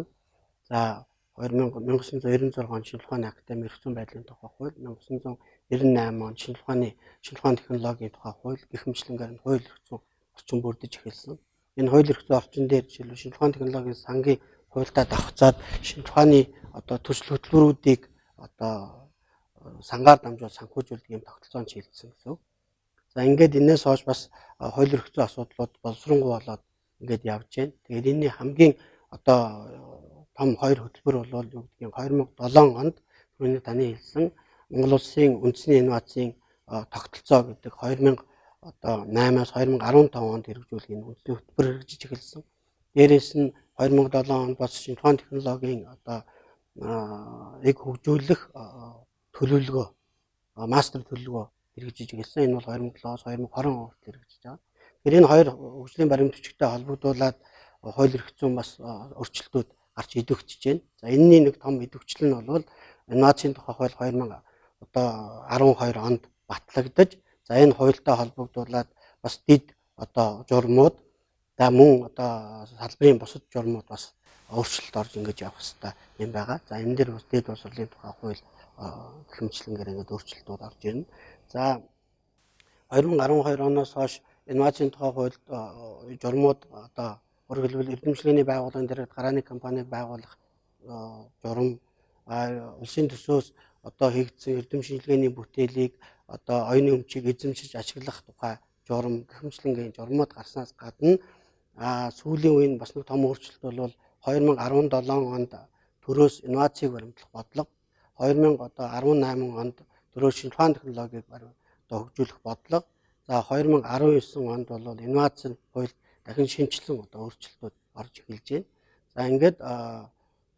За, 1996 онд шинжлэх ухааны академи эрх зүйн байдлын тухай хууль, 1998 онд шинжлэх ухааны технологийн тухай хууль гэх мэтлэнгээр нь хууль эрх зүйн орчин бүрдэж эхэлсэн. Энэ хууль эрх зүйн орчин дээр жишээлбэл шинжлэх ухааны технологийн сангийн хуультай давхцаад шинжлэх ухааны одоо төсөл хөтөлбөрүүдийг одоо сангаар дамжуул санхүүжүүлдэг юм тогтолцоонд шилжсэн гэсэн үг. За, ингээд энээс хойш бас хууль эрх зүйн асуудлууд боловсронгуй болоод ингээд явж байна. Тэгээд энэний хамгийн одоо том хоёр хөтөлбөр бол юу гэдгийг 2007 онд түрүүний таны хэлсэн Монгол Улсын үндэсний инновацийн тогтолцоо гэдэг 2000 одоо 8-аас 2015 онд хэрэгжүүлэх энэ үндэсний хөтөлбөр хэрэгжиж эхэлсэн. Дээрээс нь 2007 онд бас шинжлэх ухааны технологийн одоо эг хөгжүүлэх төлөвлөгөө, мастер төлөвлөгөө хэрэгжиж эхэлсэн. Энэ бол 2007-оос 2020 он хүртэл хэрэгжиж байгаа. Тэгэхээр энэ хоёр хөгжлийн баримт бичигтэй холбогдуулаад хууль эрх зүйн бас өөрчлөлтүүд гарч идэвхжиж байна. За, энэний нэг том идэвхжил нь бол инновацийн тухай хууль 2000 одоо 12 онд батлагдаж, за энэ хуультай холбогдуулаад бас дэд одоо журмууд, за мөн одоо салбарын бусад журмууд бас өөрчлөлт орж ингэж явах хэрэгтэй юм байгаа. За, энэ дээр бас дэд боловсролын тухай хууль гэх мэтчилэнгээр ингээд өөрчлөлтүүд орж ирнэ. За, 2012 оноос хойш инновацийн тухай хуульд журмууд, одоо өөрөөр хэлбэл эрдэмтдийн байгууллагын дэргэд гарааны компаниг байгуулах журам, улсын төсвөөс одоо хийгдсэн эрдэм шинжилгээний бүтээлийг одоо оюуны өмчийг эзэмшиж ашиглах тухай журам гэх мэтлэнгийн журмууд гарснаас гадна сүүлийн үеийн бас нэг том өөрчлөлт бол 2017 онд төрөөс инновацийг баримтлах бодлого, 2018 онд төрөөс шинжлэх ухааны технологиг одоо хөгжүүлэх бодлого, за 2019 онд бол инновацийн хууль дахин шинэчлэн одоо өөрчлөлтүүд орж эхэлж байна. За, ингээд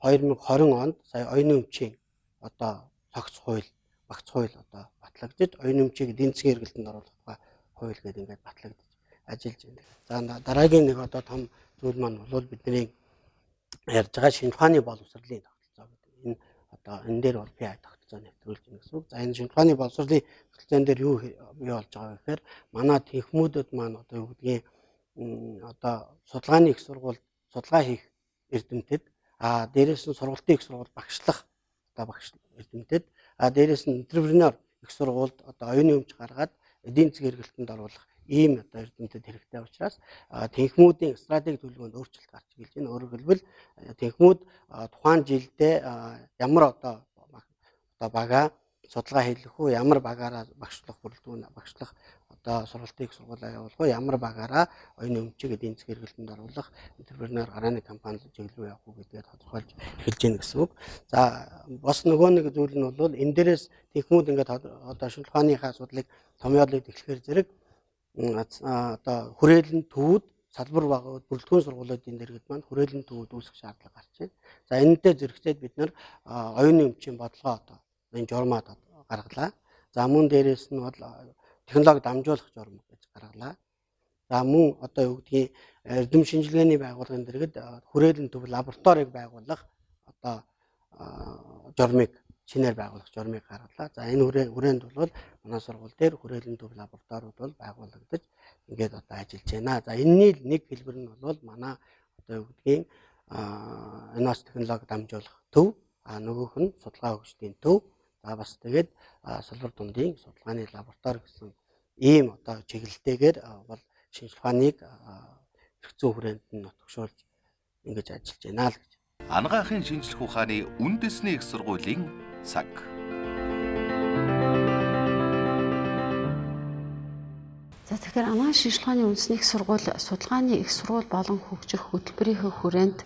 2020 онд сая оюуны өмчийн одоо цогц хууль, багц хууль одоо батлагдаж, оюуны өмчийг эдийн засгийн хэрэглэлтэнд оруулах тухай хууль гэдэг ингээд батлагдаж ажиллаж байна. За, дараагийн нэг одоо том зүйл маань бол бидний ярьж байгаа шинжлэх ухааны боловсролын тогтолцоо гэдэг. Энэ одоо энэ дээр бол PI тогтолцоо нэвтрүүлж байна гэсэн үг. За, энэ шинжлэх ухааны боловсролын тогтолцоон дээр юу бий болж байгаа вэ гэхээр манай техмүүдэд маань одоо юу гэдгийг одоо судалгааны их сургуульд судалгаа хийх эрдэмтэд, дээрээс нь сургалтын их сургууль багшлах одоо багш эрдэмтэд, дээрээс нь entrepreneur их сургуульд одоо оюуны өмч гаргаад эдийн засгийн эргэлтэнд оруулах ийм одоо эрдэмтэд хэрэгтэй учраас тэнхмүүдийн стратеги төлөвлөгөөнд өөрчлөлт гарч ирж байна. Өөрөөр хэлбэл тэнхмүүд тухайн жилдээ ямар одоо бага судалгаа хийх үү, ямар багаараа багшлах бүрэлдэхүүн багшлах одоо сургалтыг сургуулаа явуулах уу, ямар багаараа оюуны өмчийг эдийн засгийн эргэлтэнд оруулах entrepreneur гарааны компани чиглэл рүү явах уу гэдгээ тодорхойлж эхэлж байна гэсэн үг. За бас нөгөө нэг зүйл нь бол энэ дээрээс тэнхмүүд ингээд одоо шинжлэх ухааныхаа асуудлыг томьёолоод эхлэхээр зэрэг одоо хүрээлэн төвүүд салбар багууд бүрэлдэхүүн сургуулиудын дэргэд маань хүрээлэн төвүүд үүсгэх шаардлага гарч байна. За энэтэй зэрэгцээд бид нар оюуны өмчийн бодлогоо одоо энэ журмаа гаргалаа. За мөн дээрээс нь бол технологи дамжуулах журам гэж гаргалаа. За мөн одоо юу гэдгийг эрдэм шинжилгээний байгууллагын дэргэд хүрээлэн төв лабораторийг байгуулах одоо журмыг шинээр байгуулах журмыг гаргалаа. За энэ хүрээнд бол манай сургууль дээр хүрээлэн төв лабораториуд бол байгуулагдаж ингээд одоо ажиллаж байна. За энэний нэг хэлбэр нь бол манай одоо юу гэдгийг инновац технологи дамжуулах төв, нөгөөх нь судалгаа хөгжлийн төв, за бас тэгээд салбар дундын судалгааны лаборатори гэсэн ийм одоо чиглэлтэйгээр бол шинжлэх ухааныг хэрэгцээ хүрээнд нь нотгшуулж ингэж ажиллаж байна л гэж. Анагаахын шинжлэх ухааны үндэсний их сургуулийн цаг. За тэгэхээр анагаахын шинжлэх ухааны үндэсний их сургууль судалгааны их сургууль болон хөгжих хөтөлбөрийнхөө хүрээнд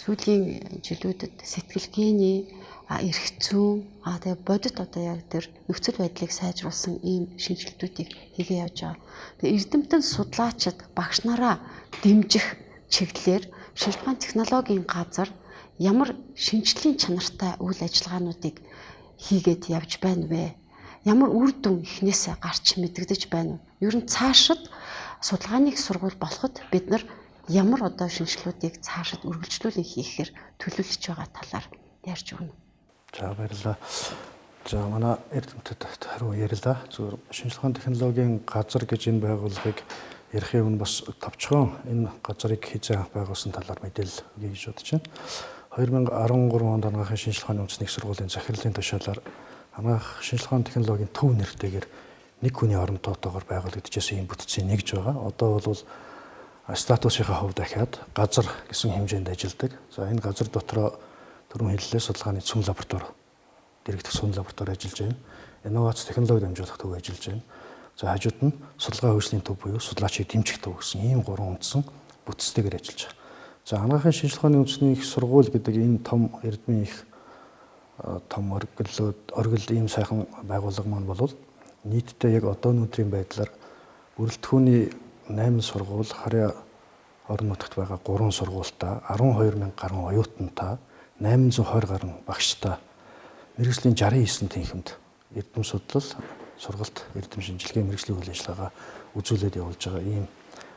сүүлийн жилүүдэд сэтгэлгээний эрх зүйн тэгээ бодит одоо яг тэр нөхцөл байдлыг сайжруулсан ийм шинжилтүүдийг хийгээ явж байгаа. Тэгээ эрдэмтэн судлаачид багш нараа дэмжих чиглэлээр шинжлэх ухааны технологийн газар ямар шинжлэлийн чанартай үйл ажиллагаануудыг хийгээд явж байна вэ? Ямар үр дүн эхнээсээ гарч мэдэгдэж байна вэ? Ер нь цаашид судалгааны их сургууль болоход бид нар ямар одоо шинжилгүүдийг цаашид үргэлжлүүлэн хийхээр төлөвлөж байгаа талаар ярьж өгнө. За баярлалаа. За манай эрдэмтэд хариу ярьлаа. Зүгээр шинжлэх ухааны технологийн газар гэж энэ байгууллагыг ярих юм бас товчхон энэ газрыг хизээ анх байгуулсан талаар мэдээлэл өгье гэж бодож байна. 2013 онд анагаахын шинжлэх ухааны үндэсний их сургуулийн захирлын тушаалаар анагаах шинжлэх ухааны технологийн төв нэртэйгээр нэг хүний орон тоотоогоор байгуулагдчихсан юм бүтцийн нэгж байгаа. Одоо бол статусынхаа хувьд дахиад газар гэсэн хэмжээнд ажилладаг. За энэ газар дотроо түрүүн хэллээ судалгааны цөм лаборатори, дэрэгдэх цөм лаборатори ажиллаж байна. Инновац технологи дамжуулах төв ажиллаж байна. За хажууд нь судалгаа хөгжлийн төв буюу судлаачийг дэмжих төв гэсэн ийм гурван үндсэн бүтцтэйгээр ажиллаж байгаа. За анагаахын шинжлэх ухааны үндэсний их сургууль гэдэг энэ том эрдмийн их том оргил ийм сайхан байгууллага маань бол нийтдээ яг одоо өнөөдрийн байдлаар бүрэлдэхүүний 8 сургууль, харьяа орон нутагт байгаа 3 сургуультай, 12 мянга гаруй оюутантай, 820 гаруй багштай, мэргэжлийн 69 тэнхимд эрдэм судлал, сургалт, эрдэм шинжилгээ, мэргэжлийн үйл ажиллагаа үзүүлээд явуулж байгаа ийм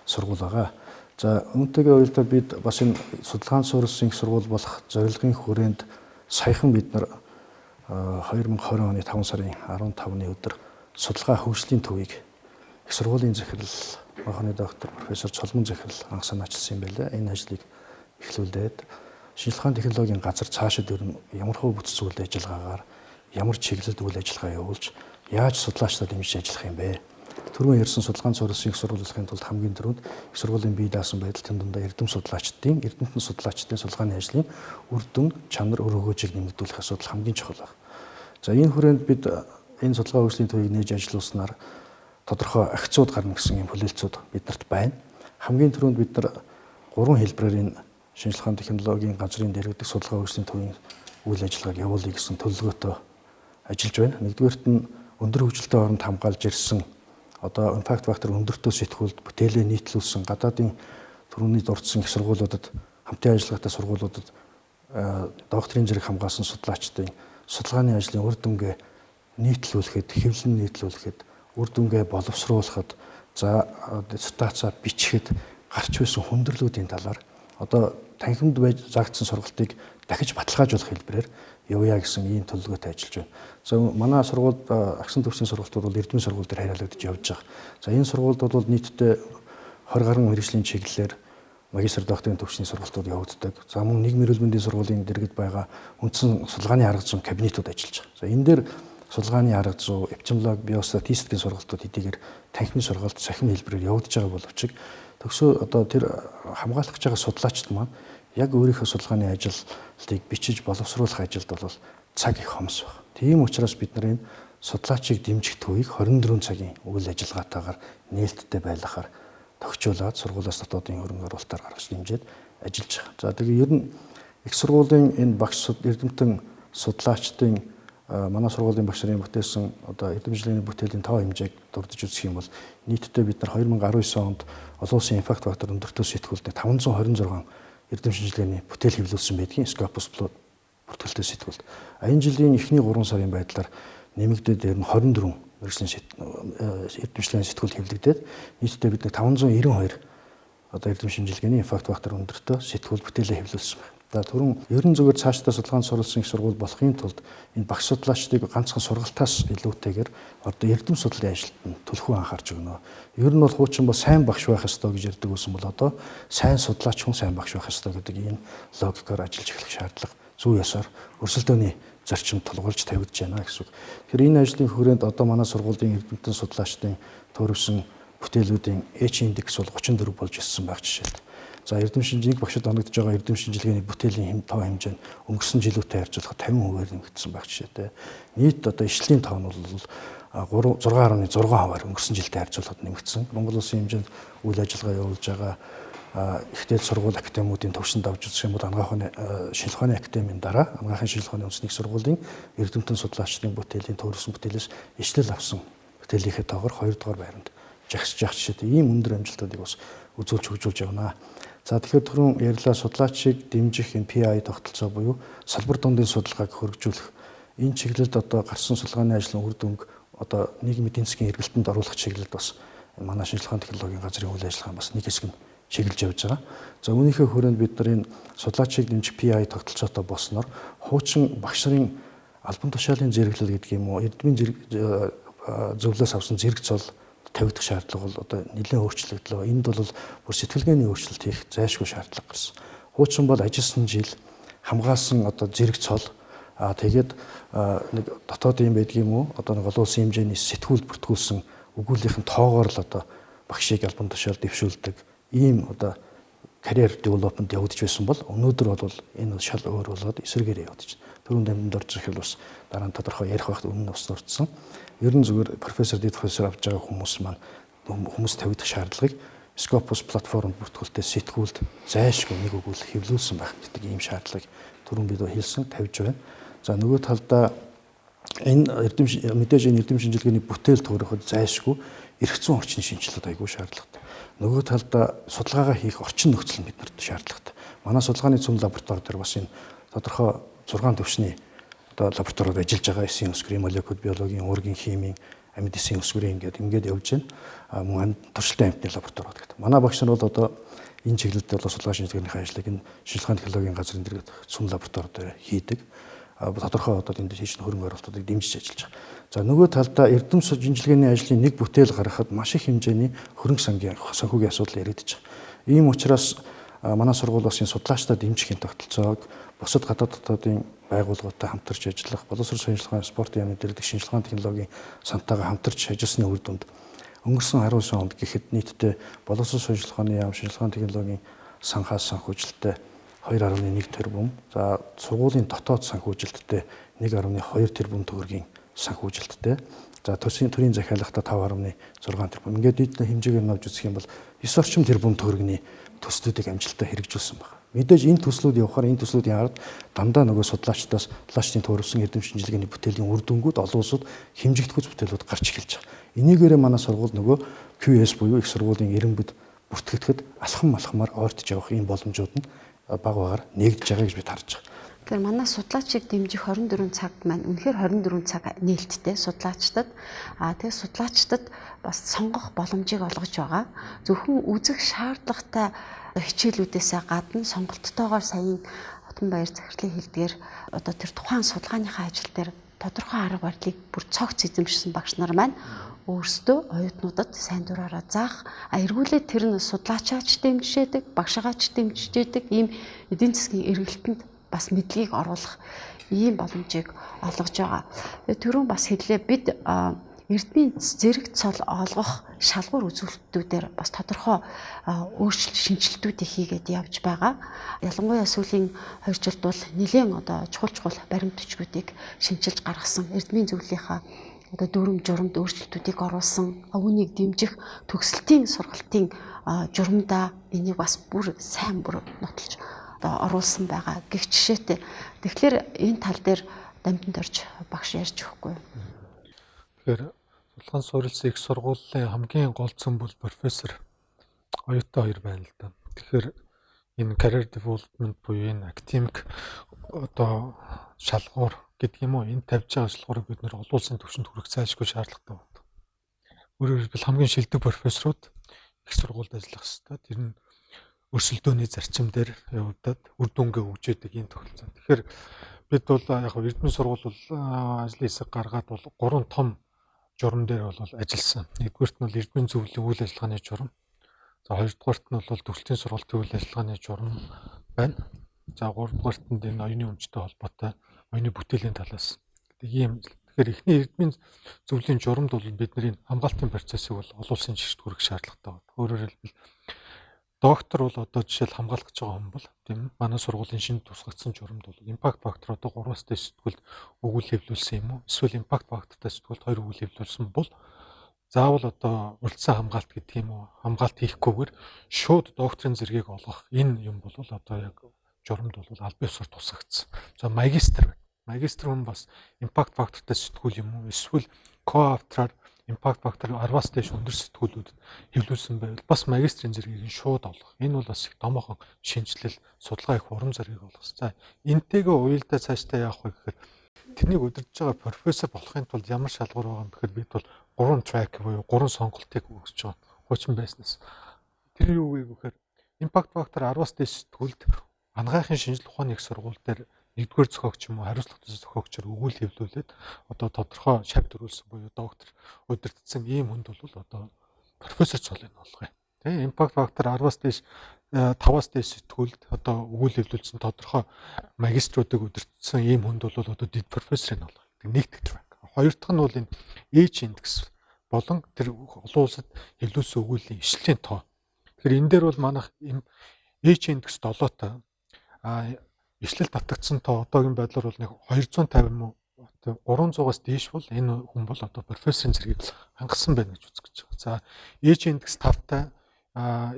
сургууль байгаа. За үүнтэйгээ уялдаа бид бас энэ судалгаанд суурилсан их сургууль болох зорилгын хүрээнд саяхан бид нар 2020 оны 5 сарын 15-ны өдөр судалгаа хөгжлийн төвийг их сургуулийн захирал махны доктор профессор Цолмон захирал анх санаачилсан юм байлаа. Энэ ажлыг эхлүүлээд шинжлэх ухааны технологийн газар цаашид ер нь ямар хөө бүтц үйл ажиллагаагаар ямар чиглэлд үйл ажиллагаа явуулж яаж судлаачдад дэмжиж ажиллах юм бэ? Түрүүн ярьсан судалгаанд суурилсан их сургууль болохын тулд хамгийн түрүүнд их сургуулийн бие даасан байдал тэн дундаа эрдэм судлаачдын, эрдэмтэн судлаачдын судалгааны ажлын үр дүн, чанар, өр өгөөжийг нэмэгдүүлэх асуудал хамгийн чухал байна. За энэ хүрээнд бид энэ судалгаа хөгжлийн төвийг нээж ажиллуулснаар тодорхой агцууд гарна гэсэн юм хүлээлтүүд биднэрт байна. Хамгийн түрүүнд бид нар гурван хэлбэрээр энэ шинжлэх ухааны технологийн газрын дэргэдэх судалгаа хөгжлийн төвийн үйл ажиллагааг явуулъя гэсэн төлөвлөгөөтэй ажиллаж байна. Нэгдүгээрт нь өндөр хөгжилтэй оронд хамгаалж ирсэн одоо импакт фактор өндөртөө сэтгүүлд бүтээлээ нийтлүүлсэн гадаадын түрүүний дурдсан их сургуулиудад хамтын ажиллагаатай сургуулиудад докторийн зэрэг хамгаалсан судлаачдын судалгааны ажлын үр дүнгээ нийтлүүлэхэд, хэвлэн нийтлүүлэхэд, үр дүнгээ боловсруулахад, за диссертацаа бичихэд гарч байсан хүндрэлүүдийн талаар одоо танхимд байж заагдсан сургалтыг дахиж баталгаажуулах хэлбэрээр явъя гэсэн ийм төлөвлөгөөтэй ажиллаж байна. За манай сургуульд агсан төвчний сургалтууд бол эрдмийн сургууль дээр харьяалагдаж явж байгаа. За энэ сургуульд бол нийтдээ 20 гаруй мэргэжлийн чиглэлээр магистр докторийн түвшний сургалтууд явагддаг. За мөн нийгмийн эрүүл мэндийн сургуулийн дэргэд байгаа үндсэн судалгааны арга зүйн кабинетууд ажиллаж байгаа. За энэ дээр судалгааны арга зүй, эпидемиологи, биостатистикийн сургалтууд хэдийгээр танхимын сургалт, цахим хэлбэрээр явагдаж байгаа боловч төгсөө одоо тэр хамгаалах гэж байгаа судлаачид маань яг өөрийнхөө судалгааны ажилтыг бичиж боловсруулах ажилд бол цаг их хомс баг. Тийм учраас бид нар энэ судлаачийг дэмжих төвийг 24 цагийн үйл ажиллагаатайгаар нээлттэй байлгахаар тохижуулаад сургуулиас дотоодын хөрөнгө оруулалтаар гаргаж дэмжиж ажиллаж байгаа. За тэгээ ер нь их сургуулийн энэ багш эрдэмтэн судлаачдын манай сургуулийн багш нарын бүтээсэн одоо эрдэм жилийн бүтээлийн тоо хэмжээг дурдж үзэх юм бол нийтдээ бид нар 2019 онд олон улсын импакт фактор өндөртөө сэтгүүлдээ 526 эрдэм шинжилгээний бүтээл хэвлүүлсэн байдгийн Scopus бүртгэлтэй сэтгүүлд. А энэ жилийн эхний 3 сарын байдлаар нэмэгдээд ер нь 24 мэргэжлийн эрдэм шинжилгээний сэтгүүл хэвлэгдээд нийтдээ бид 592 одоо эрдэм шинжилгээний импакт фактор өндөртөө сэтгүүл бүтээлээ хэвлүүлсэн байна. За түрүүн ер нь зүгээр цаашдаа судалгаанд сурвалжсан их сургууль болохын тулд энэ багш судлаачдыг ганцхан сургалтаас илүүтэйгээр одоо эрдэм судлалын ажилд нь түлхүү анхаарч өгнө. Ер нь бол хуучин бол сайн багш байх ёстой гэж ярьдаг байсан бол одоо сайн судлаач хүн сайн багш байх ёстой гэдэг ийм логикоор ажиллаж эхлэх шаардлага зүй ёсоор өрсөлдөөний зарчим тулгуурлаж тавигдж байна гэсэн үг. Тэгэхээр энэ ажлын хүрээнд одоо манай сургуулийн эрдэмтэн судлаачдын төрөвсөн бүтээлүүдийн H индекс бол 34 болж ирсэн байх жишээлт. За эрдэм шинжилгээг багшид оногдож байгаа эрдэм шинжилгээний бүтээлийн тоо хэмжээ нь өнгөрсөн жилүүтэй харьцуулахад 50%-аар нэмэгдсэн байх жишээтэй. Нийт одоо ишлийн тоо нь бол 6.6%-аар өнгөрсөн жилтэй харьцуулахад нэмэгдсэн. Монгол улсын хэмжээнд үйл ажиллагаа явуулж байгаа их дээд сургууль академиудын төвшөнд авч үзэх юм бол Анагаах ухааны шинжилгээ ухааны академийн дараа Анагаахын шинжилгээ ухааны үндэсний их сургуулийн эрдэмтэн судлаачдын бүтээлийн төвөрсөн бүтээлээс ишлэл авсан бүтээлийнхээ тоогоор 2 дугаар байранд жагсаж явах жишээтэй ийм өндөр амжилтуудыг бас үзүүлж хөгжүүлж явна. За тэгэхээр түрүүн ярьлаа судлаачийг дэмжих энэ PI тогтолцоо буюу салбар дундын судалгааг хөргөжүүлэх энэ чиглэлд одоо гарсан судалгааны ажлын үр дүнг одоо нийгмийн эдийн засгийн эргэлтэнд оруулах чиглэлд бас манай шинжилгээ ухааны технологийн газрын үйл ажиллагаа бас нэг хэсэг нь чиглэж явж байгаа. За үүнийхээ хүрээнд бид нар энэ судлаачийг дэмжих PI тогтолцоотой болсноор хуучин багш нарын албан тушаалын зэрэглэл гэдэг юм уу эрдмийн зөвлөөс авсан зэрэг цол тавигдах шаардлага бол одоо нэлээд өөрчлөгдлөө. Энд бол бүр сэтгэлгээний өөрчлөлт хийх зайлшгүй шаардлага гарсан. Хуучин бол ажилласан жил хамгаалсан одоо зэрэг цол тэгээд нэг дотоод юм байдаг юм уу одоо нэг олон улсын хэмжээний сэтгүүлд бүртгүүлсэн өгүүллийн тоогоор л одоо багшийг албан тушаал дэвшүүлдэг ийм одоо карьер девелопмент явагдаж байсан бол өнөөдөр бол энэ шал өөр болоод эсрэгээр явагдаж байна. Түрүүн дамжинд орж ирэх бас дараа нь тодорхой ярих байхад үнэн нь ус дурдсан. Ер нь зүгээр профессор, дэд профессор авч байгаа хүмүүс маань хүмүүс тавигдах шаардлагыг Scopus платформ бүртгүүлэлтээ сэтгүүлд зайлшгүй нэг өгүүлэл хэвлүүлсэн байх гэдэг ийм шаардлагыг түрүүн бид хэлсэн тавьж байна. За нөгөө талдаа энэ эрдэм мэдээж энэ эрдэм шинжилгээний бүтээл тохироход зайлшгүй эрх зүйн орчны шинжилэлт айгүй шаардлагатай. Нөгөө талдаа судалгаагаа хийх орчин нөхцөл нь биднэрт шаардлагатай. Манай судалгааны цөм лаборатори дээр бас энэ тодорхой 6 түвшний одоо лабораториуд ажиллаж байгаа эсийн өсгөрийн молекул биологийн, уургийн химийн, амьд эсийн өсгөрийн ингээд явж байна. Мөн амьд туршилтын амьтны лабораториуд гэдэг. Манай багш нар бол одоо энэ чиглэлд бол судалгаа шинжилгээнийхээ ажлыг энэ шинжилгээ технологийн газрын дэргэд цөм лаборатори дээр хийдэг. Тодорхой одоо энд хийжин хөрөнгө оруулалтуудыг дэмжиж ажиллаж байгаа. За нөгөө талдаа эрдэм шинжилгээний ажлын нэг бүтээл гаргахад маш их хэмжээний хөрөнгө санхүүгийн асуудал яригдчих. Ийм учраас манай сургууль бас энэ судлаачдаа дэмжихийн тогтолцоог бусад гадаад дотоодын байгууллагуудтай хамтарч ажиллах, боловсрол шинжилгээний спортын яамны дэргэдэх шинжилгээний технологийн сантайгаа хамтарч ажилласны үр дүнд өнгөрсөн 19 онд гэхэд нийтдээ боловсрол шинжилгээний яам, шинжилгээний технологийн санхаас санхүүжилттэй 2.1 тэрбум, за сургуулийн дотоод санхүүжилттэй 1.2 тэрбум төгрөгийн санхүүжилттэй, за төсвийн төрийн захиалгатаа 5.6 тэрбум. Ингээд нийт хэмжээгээр нь авч үзэх юм бол 9 орчим тэрбум төгрөгийн төслүүдийг амжилттай хэрэгжүүлсэн байна. Мэдээж энэ төслүүд явахаар энэ төслүүдийн ард дандаа нөгөө судлаачдаас судлаачдын төвөрсөн эрдэм шинжилгээний бүтээлийн үр дүнгууд олон улсууд хэмжигдэхүйц бүтээлүүд гарч эхэлж байгаа. Энийгээрээ манай сургууль нөгөө QS буюу их сургуулийн эренбэд бүртгэгдэхэд алхам алхмаар ойртож явах ийм боломжууд нь баг багаар нэгдэж байгаа гэж бид харж байгаа. Тэгэхээр манай судлаачийг дэмжих 24 цаг маань үнэхээр 24 цаг нээлттэй судлаачдад тэгээ судлаачдад бас сонгох боломжийг олгож байгаа. Зөвхөн үзэх шаардлагатай хичээлүүдээсээ гадна сонголттойгоор саяын Отонбаяр захирлын хэлдгээр одоо тэр тухайн судалгааныхаа ажил дээр тодорхой арга барилыг бүр цогц эзэмшсэн багш нар маань өөрсдөө оюутнуудад сайн дураараа заах, эргүүлээд тэр нь судлаачаач дэмжижээдэг, багшаач дэмжижээдэг ийм эдийн засгийн эргэлтэнд бас мэдлэгийг оруулах ийм боломжийг олгож байгаа. Түрүүн бас хэллээ, бид эрдмийн зэрэг цол олгох шалгуур үзүүлэлтүүдээр бас тодорхой өөрчлөлт шинэчлэлтүүдийг хийгээд явж байгаа. Ялангуяа сүүлийн 2 жилд бол нэлээд одоо чухал баримт бичгүүдийг шинчилж гаргасан. Эрдмийн зөвлөлийнхаа одоо дүрм журамд өөрчлөлтүүдийг оруулсан, үүнийг дэмжих төгсөлтийн сургалтын журамдаа энийг бас бүр сайн бүр нотолж одоо оруулсан байгаа гэх жишээтэй. Тэгэхээр энэ тал дээр дамтанд орж багш ярьж өгөхгүй. Тэгэхээр судалгаан суурилсан их сургуулийн хамгийн гол зэн бол профессор оюутан хоёр байна л да. Тэгэхээр энэ career development буюу энэ академик одоо шалгуур гэдэг юм уу, энэ тавьж байгаа шалгуурыг бид нэр олон улсын түвшинд хүргэх зайлшгүй шаардлагатай байна. Өөрөөр хэлбэл хамгийн шилдэг профессорууд их сургуульд ажиллах ёстой. Тэр нь өрсөлдөөний зарчим дээр явагдаад үр дүнгээ өгж яадаг ийм тохиолдол. Тэгэхээр бид бол яг эрдмийн сургууль бол ажлын хэсэг гаргаад бол 3 том журам дээр бол ажилласан. Нэгдүгээрт нь бол эрдмийн зөвлөлийн үйл ажиллагааны журам. За, хоёрдугаарт нь бол төгсөлтийн сургалтын үйл ажиллагааны журам байна. За, гуравдугаарт нь энэ оюуны өмчтэй холбоотой оюуны бүтээлийн талаас гэдэг ийм. Тэгэхээр эхний эрдмийн зөвлөлийн журамд бол бидний хамгаалтын процессыг бол олон улсын жишгт хүргэх шаардлагатай байна. Өөрөөр хэлбэл доктор бол одоо жишээл хамгаалах гэж байгаа хүн бол тийм ээ, манай сургуулийн шинэ тусгагдсан журамд бол impact factor одоо 3-аас дээш сэтгүүлд өгүүл хэвлүүлсэн юм уу? Эсвэл impact factor-тай сэтгүүлд 2 өгүүл хэвлүүлсэн бол заавал одоо урьдчилсан хамгаалт гэдэг юм уу, хамгаалт хийхгүйгээр шууд докторийн зэргийг олгох энэ юм бол одоо яг журамд бол албан ёсоор тусгагдсан. За, магистр байна. Магистр хүн бас impact factor-тай сэтгүүл юм уу? Эсвэл co-author-аар impact factor 10-аас дээш өндөр сэтгүүлүүдэд хэвлүүлсэн байвал бас магистрийн зэргийг нь шууд олгох. Энэ бол бас их томоохон шинэчлэл, судалгаа их урам зориг олгосон. За, энтэйгээ уялдаа цаашдаа явах вэ гэхээр тэрнийг удирдах байгаа профессор болохын тулд ямар шалгуур байгаа юм гэхээр бид бол 3 track буюу 3 сонголтыг өгч байгаа. Хуучин байснаас. Тэр юу вэ гэхээр impact factor 10-аас дээш сэтгүүлд анагаахын шинжлэх ухааны их сургууль дээр нэгдүгээр зохиогч юм уу, хариуцлагатай зохиогчор өгүүл хэвлүүлээд одоо тодорхой шав төрүүлсэн буюу доктор удирдсан ийм хүнд бол одоо профессор цолыг олгоё. Тэгээ impact factor 10-аас дээш, 5-аас дээш сэтгүүлд одоо өгүүл хэвлүүлсэн тодорхой магиструудыг удирдсан ийм хүнд бол одоо дэд профессорыг олгоё. Нэг дэх track. Хоёр дахь нь бол энэ H index болон тэр олон улсад хэвлүүлсэн өгүүллийн ишлэлийн тоо. Тэгэхээр энэ дээр бол манайх H index 7-той, а ишлэл татагдсан тоо одоогийн байдлаар бол нэг 250 юм уу, 300-аас дээш бол энэ хүн бол одоо профессорын зэргийг хангасан байна гэж үзэх гэж байгаа. За, H index 5-тай, а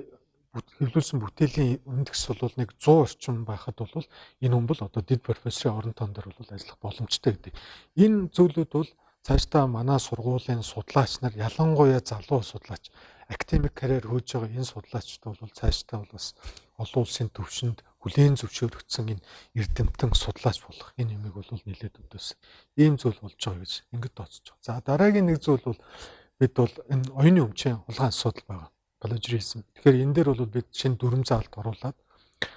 хэвлүүлсэн бүтээлийн индекс бол нэг 100 орчим байхад бол энэ хүн бол одоо дэд профессорын орон тоон дээр бол ажиллах боломжтой гэдэг. Энэ зүйлүүд бол цаашдаа манай сургуулийн судлаач нар, ялангуяа залуу судлаач, академик карьер хөөж байгаа энэ судлаачид бол цаашдаа бол бас олон улсын төвшөнд хүлээн зөвшөөрөгдсөн энэ эрдэмтэн судлаач болох энэ юмыг бол нэлээд өдөөс ийм зүйл болж байгаа гэж ингэж тооцож байгаа. За, дараагийн нэг зүйл бол бид бол энэ оюуны өмчийн хулгайн асуудал байгаа. Plagiarism. Тэгэхээр энэ дээр бол бид шинэ дүрм заалт оруулаад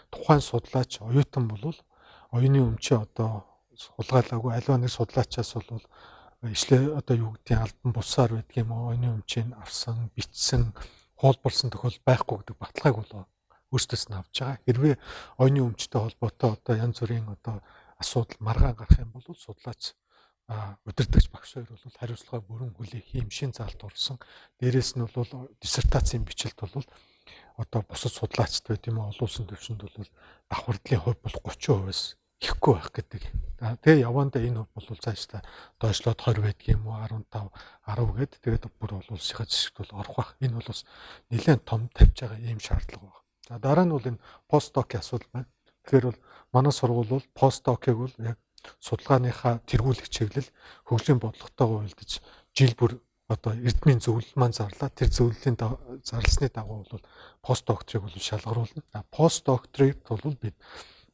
тухайн судлаач оюутан бол оюуны өмчөө одоо хулгайлаагүй, аливаа нэг судлаачаас бол ишлээ одоо юу гэдгийг албан бусаар байдаг юм уу, оюуны өмчийг авсан, бичсэн, хуулбарласан тохиолдол байхгүй гэдэг баталгааг бол өөрсдөөс нь авч байгаа. Хэрвээ оюуны өмчтэй холбоотой одоо янз бүрийн одоо асуудал маргаан гарах юм бол судлаач, удирдагч багш хоёр бол хариуцлага бүрэн хүлээх юм шин заалт орсон. Дээрээс нь бол диссертацийн бичлэлт бол одоо бусад судлаачд байт юм уу, олон улсын түвшинд бол давхардлын хувь бол 30%-аас ихгүй байх гэдэг. Тэгээ явандаа энэ хувь бол цаашдаа доошлоод 20 байдаг юм уу, 15, 10 гээд тэгээд бүр бол улсынхаа зэшигт бол орох байх. Энэ бол бас нэлээд том тавьж байгаа ийм шаардлага байна. За, дараа нь бол энэ постдокийн асуудал байна. Тэгэхээр бол манай сургууль бол постдокийг бол яг судалгааныхаа тэргүүлэх чиглэл хөгжлийн бодлоготойгоо уялдаж жил бүр одоо эрдмийн зөвлөл маань зарлаа. Тэр зөвлөлийн зарласны дагуу бол постдокторыг бол шалгаруулна. Постдокторыг бол бид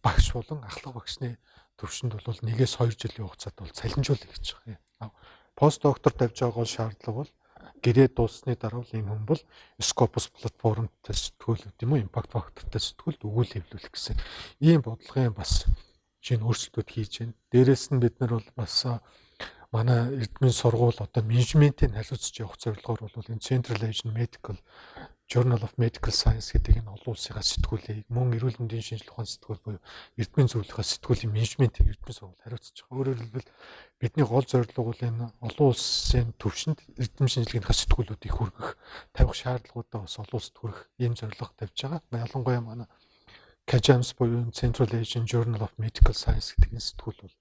багш болон ахлах багшны төвшөнд бол 1-2 жилийн хугацаанд бол цалинжуулах гэж байгаа юм. Постдоктор тавьж байгаа гол шаардлага бол гэрээ дууссаны дараа бол энэ хүн бол Scopus платформтой сэтгүүл юм уу, impact factor-тай сэтгүүлд өгүүл хэвлүүлэх гэсэн ийм бодлогын бас шинэ өөрчлөлтүүд хийж байна. Дээрээс нь бид нар бол бас Манай эрдмийн сургууль одоо менежментийг хариуцж явах зорилгоор бол энэ Central Asian Medical Journal of Medical Science гэдэг энэ олон улсынхаа сэтгүүлийг мөн эрүүл мэндийн шинжилгээ ухааны сэтгүүл буюу эрдмийн зөвлөхөө сэтгүүлийн менежментийг эрдмийн сургууль хариуцж байгаа. Өөрөөр хэлбэл бидний гол зорилго бол энэ олон улсын түвшинд эрдэм шинжилгээнийхээ сэтгүүлүүдийг хүргэх, тавих шаардлагуудаа бас олон улсад хүргэх ийм зорилго тавьж байгаа. Ялангуяа манай CAJAMS буюу Central Asian Journal of Medical Science гэдэг энэ сэтгүүл бол